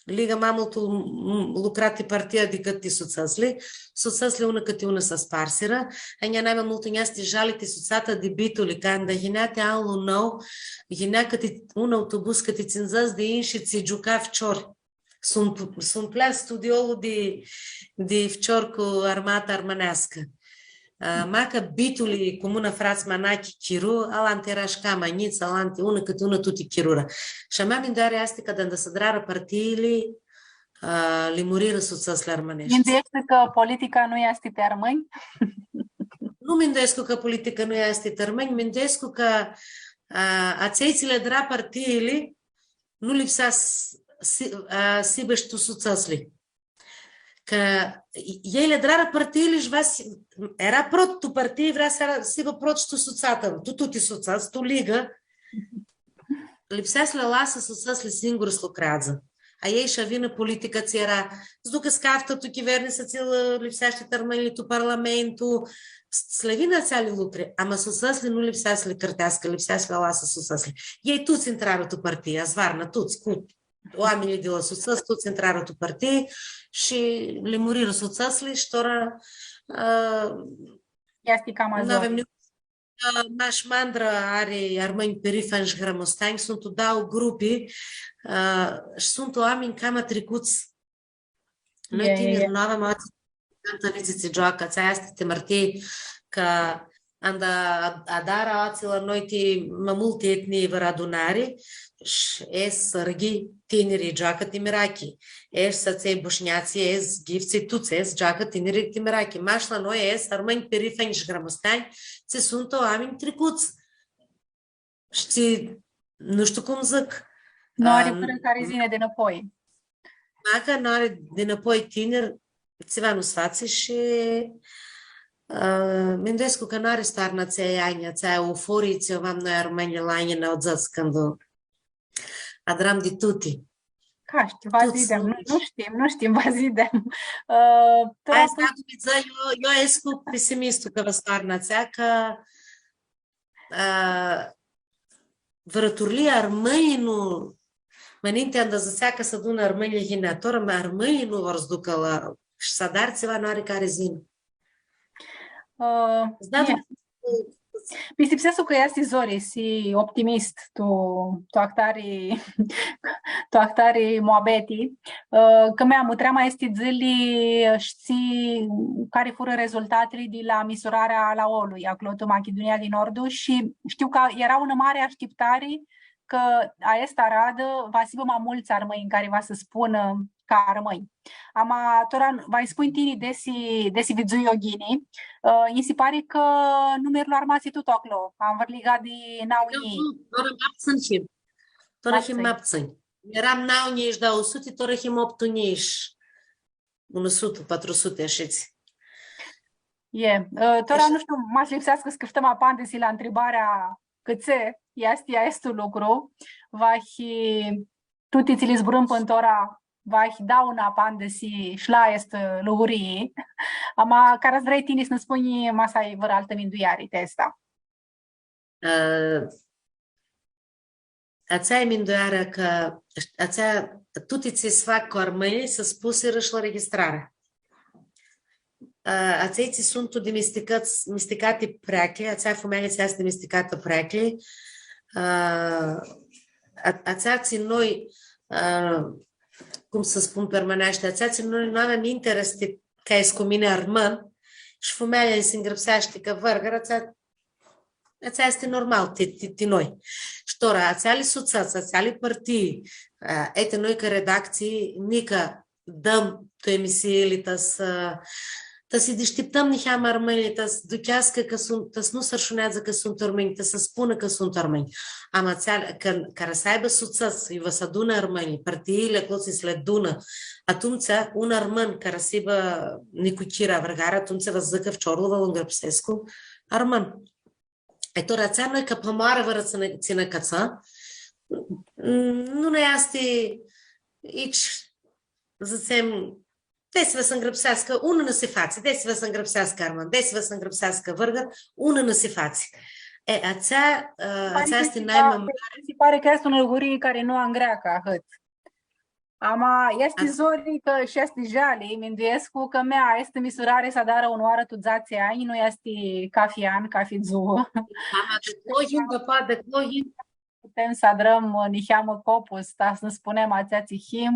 Liga ma multu, m-, lucra ti partia dicãt ti sutsãtsli, sutsãtsli unã cãti unã s-asparsirã, a njia nai ma multu nj-easti jali ti sutsata di Bituli, canda yinea ti anlu nou, yinea cãti un autobuz, cãti tsindzãts di inshi tsi giuca ficiori. S-ump-, s-umplea studiolu di, di ficiori cu armata armãneascã. A, maca Bituli, Cumuna Frats Manachi, chiru, alanti eara shi cama njits, alanti, unã cãti unã, tuti chirurã. Shi a mea mindueari easti cã di anda s-adrarã partiili, a, li murirã sutsãtsli armãneshti. Mindueshti cã politica nu easti ti armãnj? Nu minduescu cã politica nu easti ti armãnj, minduescu cã, a, atselj tsi li adra partiili, nu lipsea s-, s-, a, s-hibã shi tu sutsãtsli. Cã elj li adrarã partiili shi va s-, eara prot tu partii, vrea s-, s-hibã prot shi tu sutsatã, tu tuti sutsãts, tu ligã. Lipsea s-li alasã sutsãtsli singuri s-lucreadzã. A elj sh-avinã politica tsi eara, s-ducã s-caftã tu chivernisã, tsi lã lipseashti ti armãnjlji tu parlamentu, s-, s-li avinã atseali lucri, ama sutsãtsli nu lipsea s-li cãrteascã, lipsea s-li alasã sutsãtsli. Elj tuts intrarã tu partii, azvarna, tuts, cu oaminjlji di la sutsãts, tuts intrarã tu partii shi li murirã sutsãtsli shi tora, a, easti cama nu avem ni-, a, mash Mandra ari armãnj pirifanj shi hrãmusteanj, suntu dauã grupi, a, shi suntu oaminj cama tricuts. Noi tiniri nu avem aoatsi cãntã, nitsi tsi gioacã, atsea easti ti amãrtii, cã anda ad-, adarã aoatsi la noi ti ma multi etnii vãrã adunari, sh-es sãrghi, tiniri gioacã ti mirachi, es atselj bushnjatsi, es ghiftsã, tuts es gioacã tiniri ti mirachi. Mash la noi es armãnj pirifanj shi hrãmusteanj, tsi suntu oaminj tricuts. Shtii, nu shtiu cum dzãc. Nu ari, a, vãrã cari s-yinã dinãpoi. Maca nu ari dinãpoi tiniri, tsiva nu s-fatsi shi, a, minduescu cã nu ari s-toarnã atsea anj, atsea euforii tsi u aveam noi armãnjlji la anjlji naudzãts, cãndu adram di tuti. Ca shtii, va s-videm, nu, nu shtim, nu shtim, va s-videm. A, tora... Aestã s-dzãc, eu, eu escu pesimistu cã va s-toarnã atsea, cã a, vãrã turlii armãnjlji nu, ma ninti anda dzãtsea cã s-adunã armãnjlji, yinea, tora, ma armãnjlji nu vor s-ducã la, shi s-adarã tsiva, nu ari cari s-yinã. A, s-da, e. Pistipsescu cã easti zori s-hii optimist tu, tu ahtari, tu ahtari muabeti. Ã, cã mea, mutream aesti dzãli, shtii cari furã rezultatili di la misurarea a laolui, aclo tu Machidunia di Nordu, shi shtiu cã eara unã mari ashtiptari cã aestã aradã va s-hibã ma multsã armãnj cari va s-spunã ca armãnj. Ama, tora va-lj spunj tini desi, desi vidzui io ghini, ã, nji si pari cã numirlu armasi tut aclo, anvãrliga di nauã njilji. Tora ma ptsãnj him. Tora him ma ptsãnj. Earam nauã njilji shi dauã suti, tora him optu njilji shi unã sutã, patru suti, ashitsi. E, ã, tora nu shtiu, ma s-lipseascã s-cãftãm apandisi la ntribarea cãtse easti aestu lucru, vahi tuti tsi li zburãm pãn tora, vahi dau unã apandisi shi la aestã lugurii. Ama, cara s-vrei tini s-nã spunj, ma s-ai vãrã altã mindueari ti aestã? Ã, Atsea e minduearea cã atsea, tuti tsi s-fac cu armãnjlji, s-spusirã shi la registrari. A, atselj tsi suntu di misticats, misticati preaclji, atsea fumealja tsi easti misticatã preaclji, a, a, atsea tsi noi, a, cum s-spun pi armãneashti, atsea tsi noi nu avem interes ti, ca s-, cu mini armãn, shi fumealja nji si ngrãpseashti cã vãrgãrã, atsea, atsea easti normal ti, ti, ti noi. Shi tora, atseali sutsãts, atseali pãrtii, a, eti noi ca redactsii, nica dãm tu emisiili, ta s-, ta s-lji dishtiptãm niheamã armãnjlji, ta s-ducheascã cã suntu, ta s-nu s-arshuneadzã cã suntu armãnj, ta s-spunã cã suntu armãnj. Ama atsea, cã, cara s-aibã sutsãts, iu va s-adunã armãnjlji, partiili aclo tsi s-li adunã, atumtsea un armãn cara s-hibã nicuchira vãrgarã, atumtsea va dzãcã, ficiorlu va lu ngrãpsescu armãn. E, tora atsea noi ca pãmoarã vãrã tsi nã, tsi nã acãtsã, nu nã easti, ici, dzãtsem, desi va s-ngrãpseascã, unã nã si fatsi, desi va s-ngrãpseascã armãn, desi va s-ngrãpseascã vãrgãr, unã nã si fatsi. E, atsea, ã, atsea easti naima mari. Mi si pari cã easti unã lucru cari nu angreacã ahãt. Ama easti zori cã shi easti jali, minduescu cã mea, easti misurari s-adarã unã oarã tu dzatsi anj, nu easti cafi an, cafi dzuã. Ama di aclo yin, dupã di aclo yin. Putem s-adrãm niheamã copus, ta s-nã spunem atsea tsi him,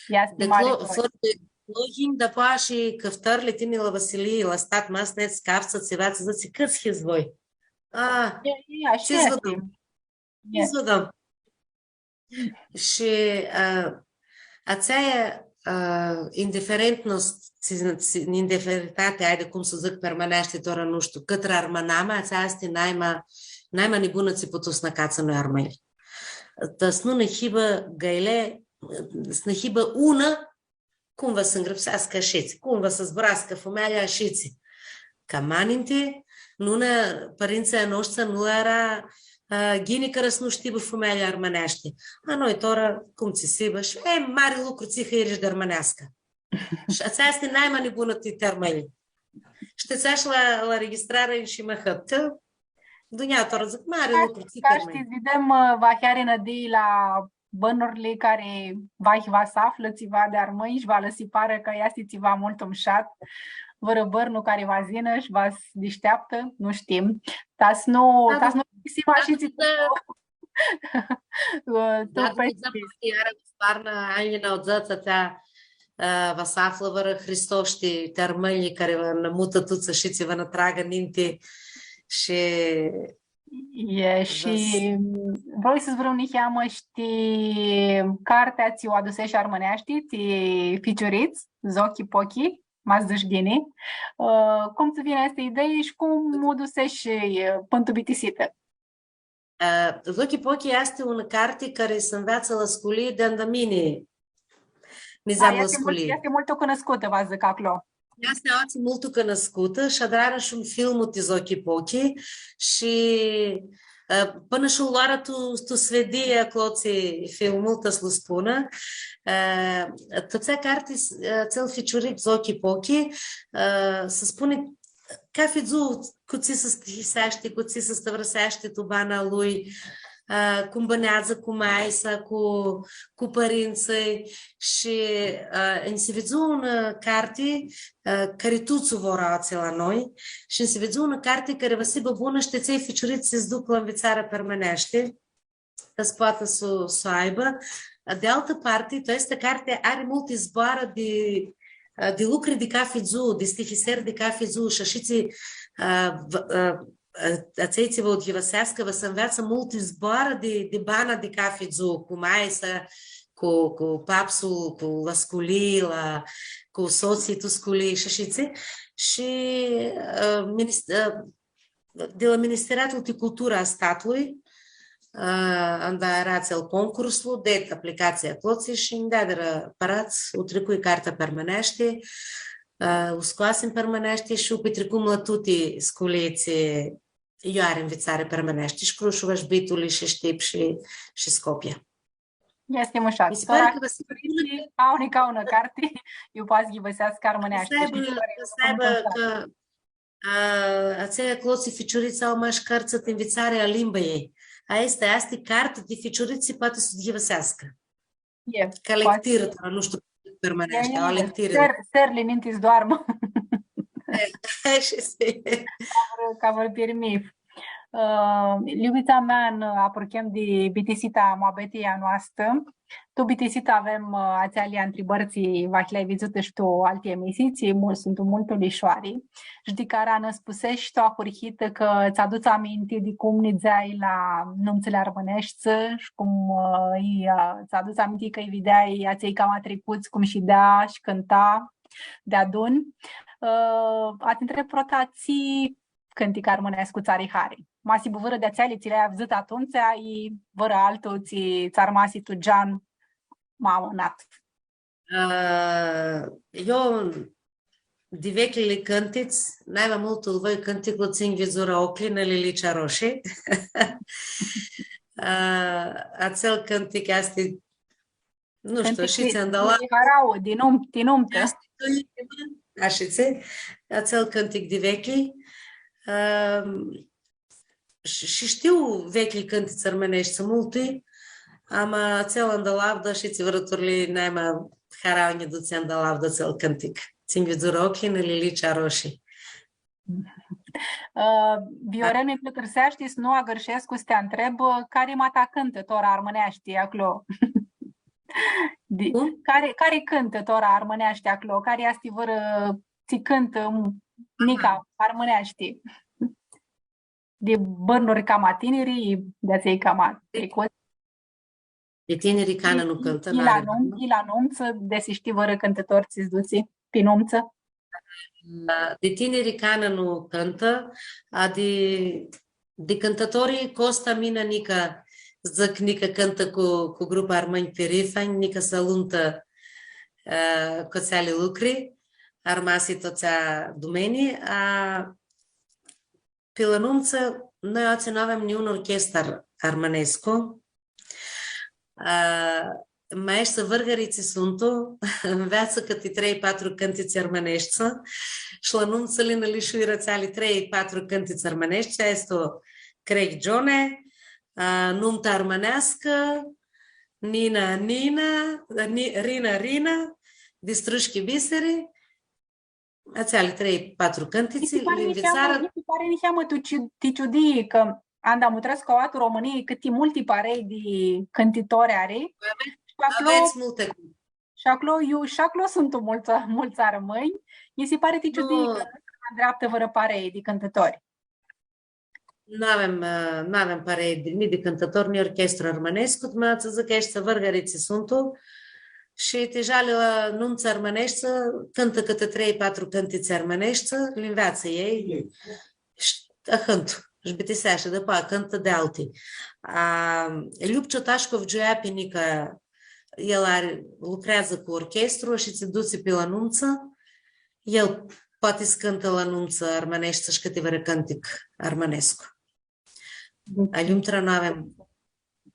easti mari zori. Di aclo yin, dupã shi cãftãrli tini la vãsilii, la stat, ma s-nedz s-caftsã tsiva, tsi dzãtsi, cãts hits voi? A, e, e, ashi easti. Shi, ã, atsea, ã, indiferentnoscã, tsi, tsi, indiferentati, haidi, cum s-dzãc pi armãneashti, tora nu shtiu, cãtrã armãnami, atsea easti naima, naima nibunã tsi putu s-nã acatsã noi armãnjlji. Ta s-nu nã hibã gãile, s-nã hibã unã, cum va s-ngrãpseascã ashitsi, cum va s-zburascã fumealja ashitsi. Ca ma ninti, nu nã, pãrintsãlj a noshtri nu eara, a, ghini cara s-nu shtibã fumealja armãneashti. A noi tora, cum tsi s-hibã, shi, e, mari lucru tsi hã irish di armãneascã. Shi atsea easti naima nibunã ti, ti armãnj. Shi ti atsea shi la, la registrari shi ma hãt, cã dunjauã tora dzãc, mari lucru tsi ti armãnj. Ca s-shtii, videm, ã, va hii nãdii la bãrnurli cari va, va s-aflã tsiva di armãnj shi va lã si parã cã easti tsiva multu mushat, vãrã bãrnu cari va s-yinã shi va s-dishteaptã, nu shtim. Ta s-nu, ta s-nu pãrtisim ashitsi. Iara va s-parnã anjlji naudzãts, atsea, ã, va s-aflã vãrã Hristos, shtii, ti armãnjlji cari va nã mutã tuts shi tsi va nã tragã ninti shi E, shi vrei s-zburãm niheamã, shtii, cartea tsi u aduseshi armãneashti, ti ficiurits, Zochi Pochi, ma dzãsh ghini. Ã, cum tsã vini aestã idei shi cum u duseshi, ã, pãn tu bitisitã? Ã, Zochi Pochi easti unã carti cari s-nveatsã la sculii di anda mini nidzeam la sculii. Easti multu cunuscutã, va dzãc, aclo. Easti aoatsi multu cunuscutã shi adrarã shi un filmu ti Zochi Pochi shi, ã, pãnã shi lu loarã tu, tu Svedii aclotsi filmul, ta s-lu spunã. Ã, tu atsea carti, ã, atsel ficiuric Zochi Pochi, ã, s-spuni cafi dzuã cu tsi s-stihiseashti, cu tsi s-stãvrãseashti tu bana lui, ã, cum bãneadzã cu maia-sa, cu, cu pãrintsãlj shi, ã, nji si vidzu unã carti, ã, cari tuts u vor aoatsi la noi, shi nji si vidzu unã carti cari va s-hibã bunã shi ti atselj ficiurits tsi s-duc la nvitsari pi armãneashti, ta s-poatã s-u, s-u aibã. Di altã parti, tu aestã carti ari multi zboarã di, di lucri di cafi dzuã, di stihiseri di cafi dzuã, shi ashitsi, ã, v-, ã, ã, atselj tsi va u ghivãseascã, va s-anveatsã multi zboarã di, di bana di cafi dzuã, cu maia-sa, cu, cu papsul, cu la sculii, la, cu sotslji tu sculii, shi ashitsi. Shi, ã, minist-, ã, di la Ministeriatul di Cultura a statlui, ã, anda eara atsel concursul, det aplicatsia aclotsi shi nj-deadirã pãradz, u tricui cartea pi armãneashti, ã, u scoasim pi armãneashti shi u pitricum la tuti sculii tsi iu ari nvitsari pi armãneashti, shi Crushuva, shi Bituli, shi Shtip, shi, shi Scopia. Easti mushat. Mi si pari cã va s-hibã bunã. Au nica unã carti, iu poati s-ghivãseascã armãneashti. S-aibã, s-aibã cã, a, atselj aclotsi ficiurits au mash cãrtsã ti nvitsari a limbãljei. Aestã, aestã e carti di ficiuritsi, poati s-u ghivãseascã. E, ca poati lectirã, dar nu shtiu cum pi armãneashti, e, a, lectirã. Ser-, serli ninti s-doarmã. E, ashi easti. Ca vãrã, ca vãrã pirmith. Ã, ljubitsa mea, nã apruchem di bitisita a muabetiljei a noastã. Tu bitisitã avem, ã, atseali ntribãri tsi vahi li ai vidzutã shi tu alti emisii, tsi mul-, suntu multu lishoari. Shi di cara nã spuseshi tu ahurhitã cã tsã adutsi aminti di cum nidzeai la numtsãli armãneshti shi cum, ã, lji, ã, tsã adutsi aminti cã lji videai atselj cama tricuts, cum shidea shi cãnta deadun. Ã, a ti ntreb prota, tsi cãntic armãnescu tsã ari hari? Ma s-hibã vãrã di atseali tsi li ai avdzãtã atumtsea, i vãrã altu tsi tsã armasi tu gean ma amãnat. Ã, eu, di vecljili cãntits, nai ma multu lu voi cãnticlu Tsi-nj vidzurã oclji, nã Lilici Aroshi. Ã, atsel cãntic easti, nu shtiu, cãntic shi di, tsi andalaptã, di harauã, di num-, di numtã. Easti tu inimã, ashitsi, atsel cãntic di veclji. Ã, Shi, shi shtiu veclji cãntitsi armãneshti, multi, ama atsel andalavdã shi tsi vãrã turlii nai ma harauã nji dutsi andalavdã atsel cãntic. Tsi-nj vidzurã oclji, nã Lilici Aroshi. Ã, Viorel mi pãlãcãrseashti s-nu agãrshescu s-ti ntreb, cari ma ta cãntã tora armãneashti aclo? Di, cum? Cari, cari cãntã tora armãneashti aclo? Cari easti vãrã tsi cãntã, m-, nica, aha, armãneashti? Di bãrnuri cama tiniri, di atselj cama tricuts. Di tiniri canã nu cãntã, i la num-, i la numtsã, desi shtii vãrã cãntãtor tsi s-dutsi pi numtsã? Di tiniri canã nu cãntã, a di, di cãntãtori Costa Mina nica, dzãc, nica cãntã cu, cu grupa Armãnj Pirifanj, nica s-aluntã, ã, cu atseali lucri, armasi tu atsea dumenii, a, Pi la numtsã, noi aoatsi nu avem niun orchestar armãnescu. A, maeshti vãrgãri tsi suntu, nveatsã cãti trei, patru cãntitsi armãneshti. Shi la numtsãli nã lishuirã atseali trei, patru cãntitsi armãneshti, aestu Creghi Gione, a, Numta armãneascã, Nina, Nina, Ni-, Rina, Rina, Distrushchi biseri, Atseali trei, patru cãntitsi, li nvitsarã. Mi si pari niheamã, mi si pari niheamã tu ci-, ti ciudii cã anda mutrescu aoa tu Romãnii, cãti multi parei di cãntitori ari. Avets, shi aclo, avets multi. Shi aclo, iu, shi aclo suntu multsã, multsã armãnj. Mi si pari ti ciudii cã nu s-andreaptã vãrã parei di cãntitori. Nu avem, ã, nu avem parei di, ni di cãntãtori, ni orchestru armãnescu, ma tsã dzãc, aeshti vãrgãri tsi suntu, shi ti jali la numtsã armãneshti, cãntã cãti trei, patru cãntitsi armãneshti, li nveatsã elj, shi ahãntu, shi bitisea, shi dupã cãntã di alti. A, Ljupciu Tashcov giuia pi nica, el ari, lucreadzã cu orchestru shi tsi dutsi pi la numtsã, el poati s-cãntã la numtsã armãneshti shi cãti vãrã cãntic armãnescu. Aljumtura nu avem.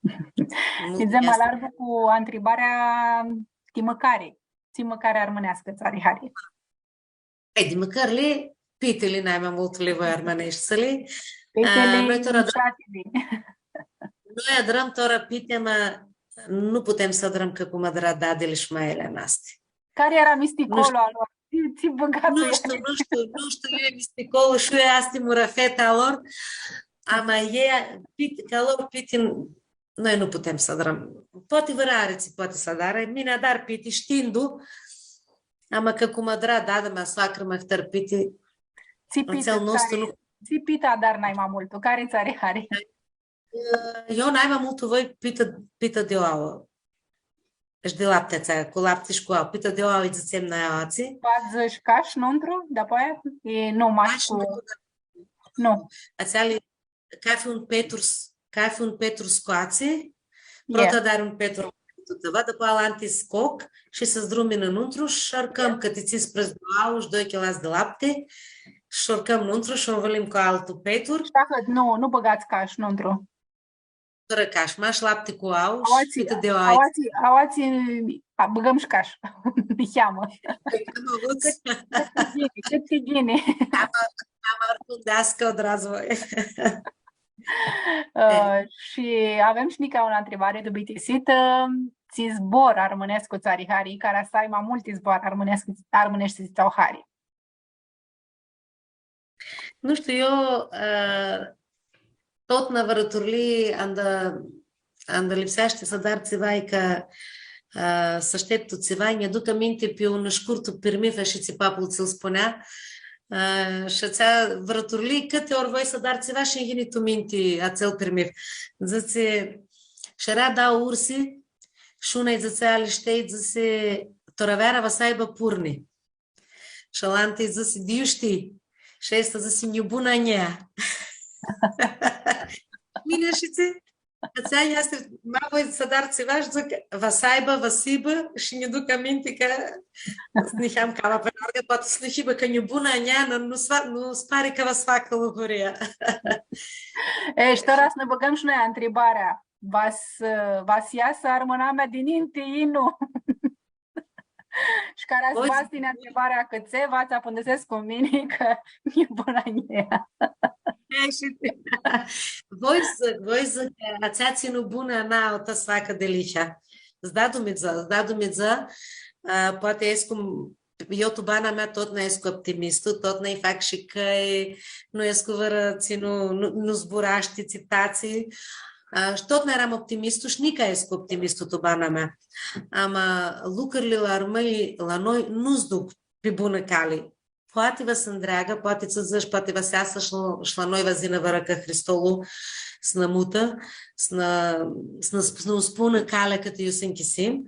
Nu, nidzem ma largu cu ntribarea ti mãcari. Tsi mãcari armãneascã tsã ari hari? E, di mãcãrli, pitili, nai ma multu li voi armãneshtsãli. Pitili, a, noi tora adrãm, mushatili. Noi adrãm tora piti, ma nu putem s-adrãm cã cum adra dadili shi maili a noasti. Cari eara misticolu a lor? Tsi, tsi bãga tu elj? Nu shtiu, nu shtiu, nu shtiu, iu e misticolu shi iu easti murafeta a lor. Ama elj, pit-, ca lor piti, noi nu putem s-adrãm. Poati vãrã ari tsi poati s-adarã, mini adar piti, shtindu, ama cã cum adra dada mea, soacrã mea, ahtãri piti, atsel nostru nu. Tsi piti adari nai ma multu? Cari tsã ari hari? Eu nai ma multu voi pitã, pitã di oauã. Shi di lapti atsea, cu lapti shi cu oauã. Pitã di oauã lji dzãtsem noi aoatsi. Badz shi cash nuntru? Dapoaia? E, nu, mash cu... Cash nu. Nu. Atseali, cafi un petru s-, cafi un petru scoatsi, prota adari un petru tu tãva, dapoaia alanti scoc shi s-zdrumã nuntru shi arcãm cãti tsisprãdzatsi di oauã shi doi chilas di lapti shi arcãm nuntru shi u nvãlim cu altu petru. Shi ahãt, nu, nu bãgats cash nuntru. Fãrã cash, mash lapti cu oauã shi pitã di oauã. Aoatsi, aoatsi, a, bãgãm shi cash. Niheamã. Pãi, cãt ti ghini, cãt ti ghini. Ama, ama oricum, deascã u adrats voi. Ã, shi avem shi nica unã ntribari tu bitisitã. Tsi zbor armãnescu tsã ari hari, cara s-ai ma multi zboarã armãnescu, armãneshti tsi tsã au hari? Nu shtiu, eu, ã, totna vãrã turlii, anda, anda lipseashti s-adar tsiva, i ca, ã, s-ashteptu tsiva, nj-aduc aminti pi un shcurtu pirmith, ashi tsi paplu tsã-l spunea, ã, shi atsea vãrã turlii, cãti ori voi s-adar tsiva shi nj-yini tu minti atsel pirmith. Dzãtsi, shi eara dauã ursi, shi una-lj dzãtsea ali shtei, dzãsi, tora veara va s-aibã purni. Shi alanti dzãsi, di iu shtii? Shi aestã dzãsi, nj-u bun a njia. Mini shi tsi? Atsea easti, ma voi s-adar tsiva shi dzãc, va s-aibã, va s-hibã, shi nj-aduc aminti cã s-niheam cama pi largã, poati s-nu hibã, cã nj-u bun a njia, nu, nu s-fa-, nu s-pari cã va s-facã luguria. E, shi tora s-nã bãgãm shi noi ntribarea. Va s-, va s-easã armãnamea di ninti, i nu? Shi cara s-badz tini ntribarea cãtse, va tsã apãndisescu mini cã nj-u bun a njia. E, shi voi dzãc, voi dzãc cã atsea tsi nj-u bun a njia, ta s-facã dealihea. S-da Dumnidzã, s-da Dumnidzã, ã, poati escu, eu tu bana mea totna escu optimistu, totna lji fac shi cã nu escu vãrã tsi nu, nu, nu zburashti, tsi tatsi, Ã, shi totna earam optimistu shi nica escu optimistu tu bana mea. Ama, ã, lucrili la armãnj, la noi, nu s-duc pi bunã cali. Poati va s-ndreagã, poati tsi dzãts, poati va s-easã shi la, shi la noi va s-yinã vãrã ca Hristolu s-nã mutã, s-nã, s-nã sp-, s-nã spunã calea cãtã iu s-nchisim.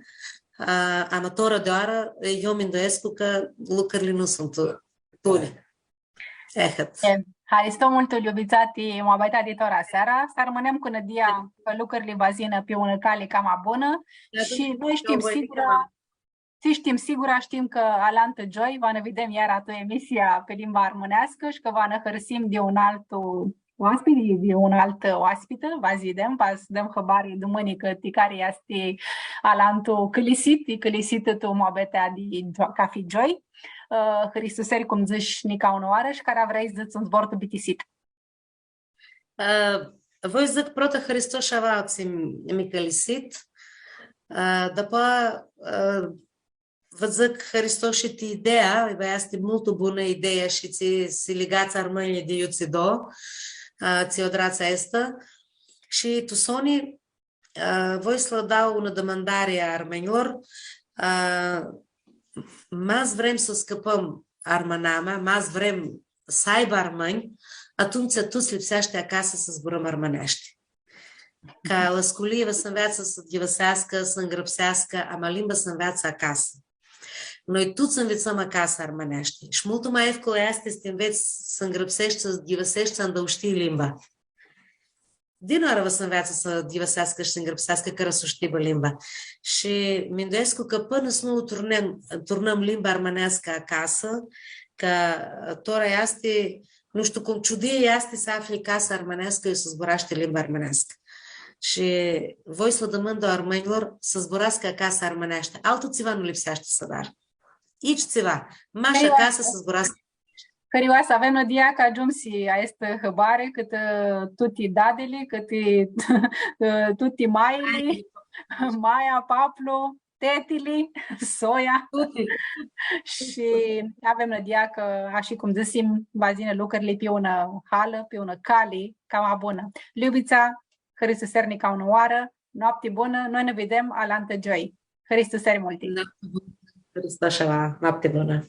Ã, ama tora di oarã, eu minduescu cã lucrili nu suntu buni. Ehãt. E, haristo multu, Ljubitsa, ti muabetea di tora seara. S-armãnem cu nãdia cã lucrili va s-yinã pi unã cali cama bunã. Shi noi shtim sigura, tsi shtim sigura, shtim cã alantã gioi va nã videm iara tu emisia pi limba armãneascã shi cã va nã hãrsim di un altu oaspiti, di un altu oaspitã, va s-videm, va s-dãm hãbari dumãnicã ti cari easti alantu cãlisit, i cãlisitã tu muabetea di gio-, cafi gioi. Ã, hãristuseri, cum dzãsh, nica unã oarã, shi cara vrei s-dzãts un zbor tu bitisitã. Ã, voi s-dzãc prota hãristo shi a voauã tsi mi cãlisit. Ã, dapoaia, ã, vã dzãc hãristo shi ti ideea, ideea easti multu bunã ideea shi tsi, tsi ligats armãnjlji di iutsido, ã, tsi u adrats aestã. Shi tu soni, Ã, voi s-lã dau unã dãmãndari a armãnjlor. Ã, ma s-vrem s-u scãpãm armãnamea, ma s-vrem s-aibã armãnj, atumtsea tuts lipseashti acasã s-zburãm armãneashti. Ca la sculii va s-nveatsã s-ghivãseascã, s-ngrãpseascã, ama limba s-nveatsã acasã. Noi tuts nvitsãm acasã armãneashti. Shi multu ma efcul easti s-ti nvets s-ngrãpseshti, s-ghivãseshti, anda u shtii limba. Dinãoarã va s-nveatsã s-ghivãseascã shi s-ngrãpseascã, cã va s-u shtibã limba. Shi minduescu cã pãnã s-nu u turnãm, turnãm limba armãneascã acasã, cã tora easti, nu shtiu cum, ciudii easti s-afli casã armãneascã, iu s-zburashti limba armãneascã. Shi voi s-lã dãmãndu armãnjlor s-zburascã acasã armãneashti. Altu tsiva nu lipseashti s-adarã. Itsi tsiva. Mash acasã s-zburascã. Hãrioasã, avem nãdia cã agiumsi aestã hãbari, cãtã, ã, tuti dadili, cãtã, ã, tuti maili, maia, paplu, tetili, soia. Tuti. Shi avem nãdia cã, ashi cum dzãsim, va s-yinã lucrili pi unã halã, pi unã cali, cama bunã. Ljubitsa, hãristuseri nica unã oarã, noapti bunã, noi nã videm alantã gioi. Hãristuseri multi. Noapti bunã, hãristuseri, noapti bunã.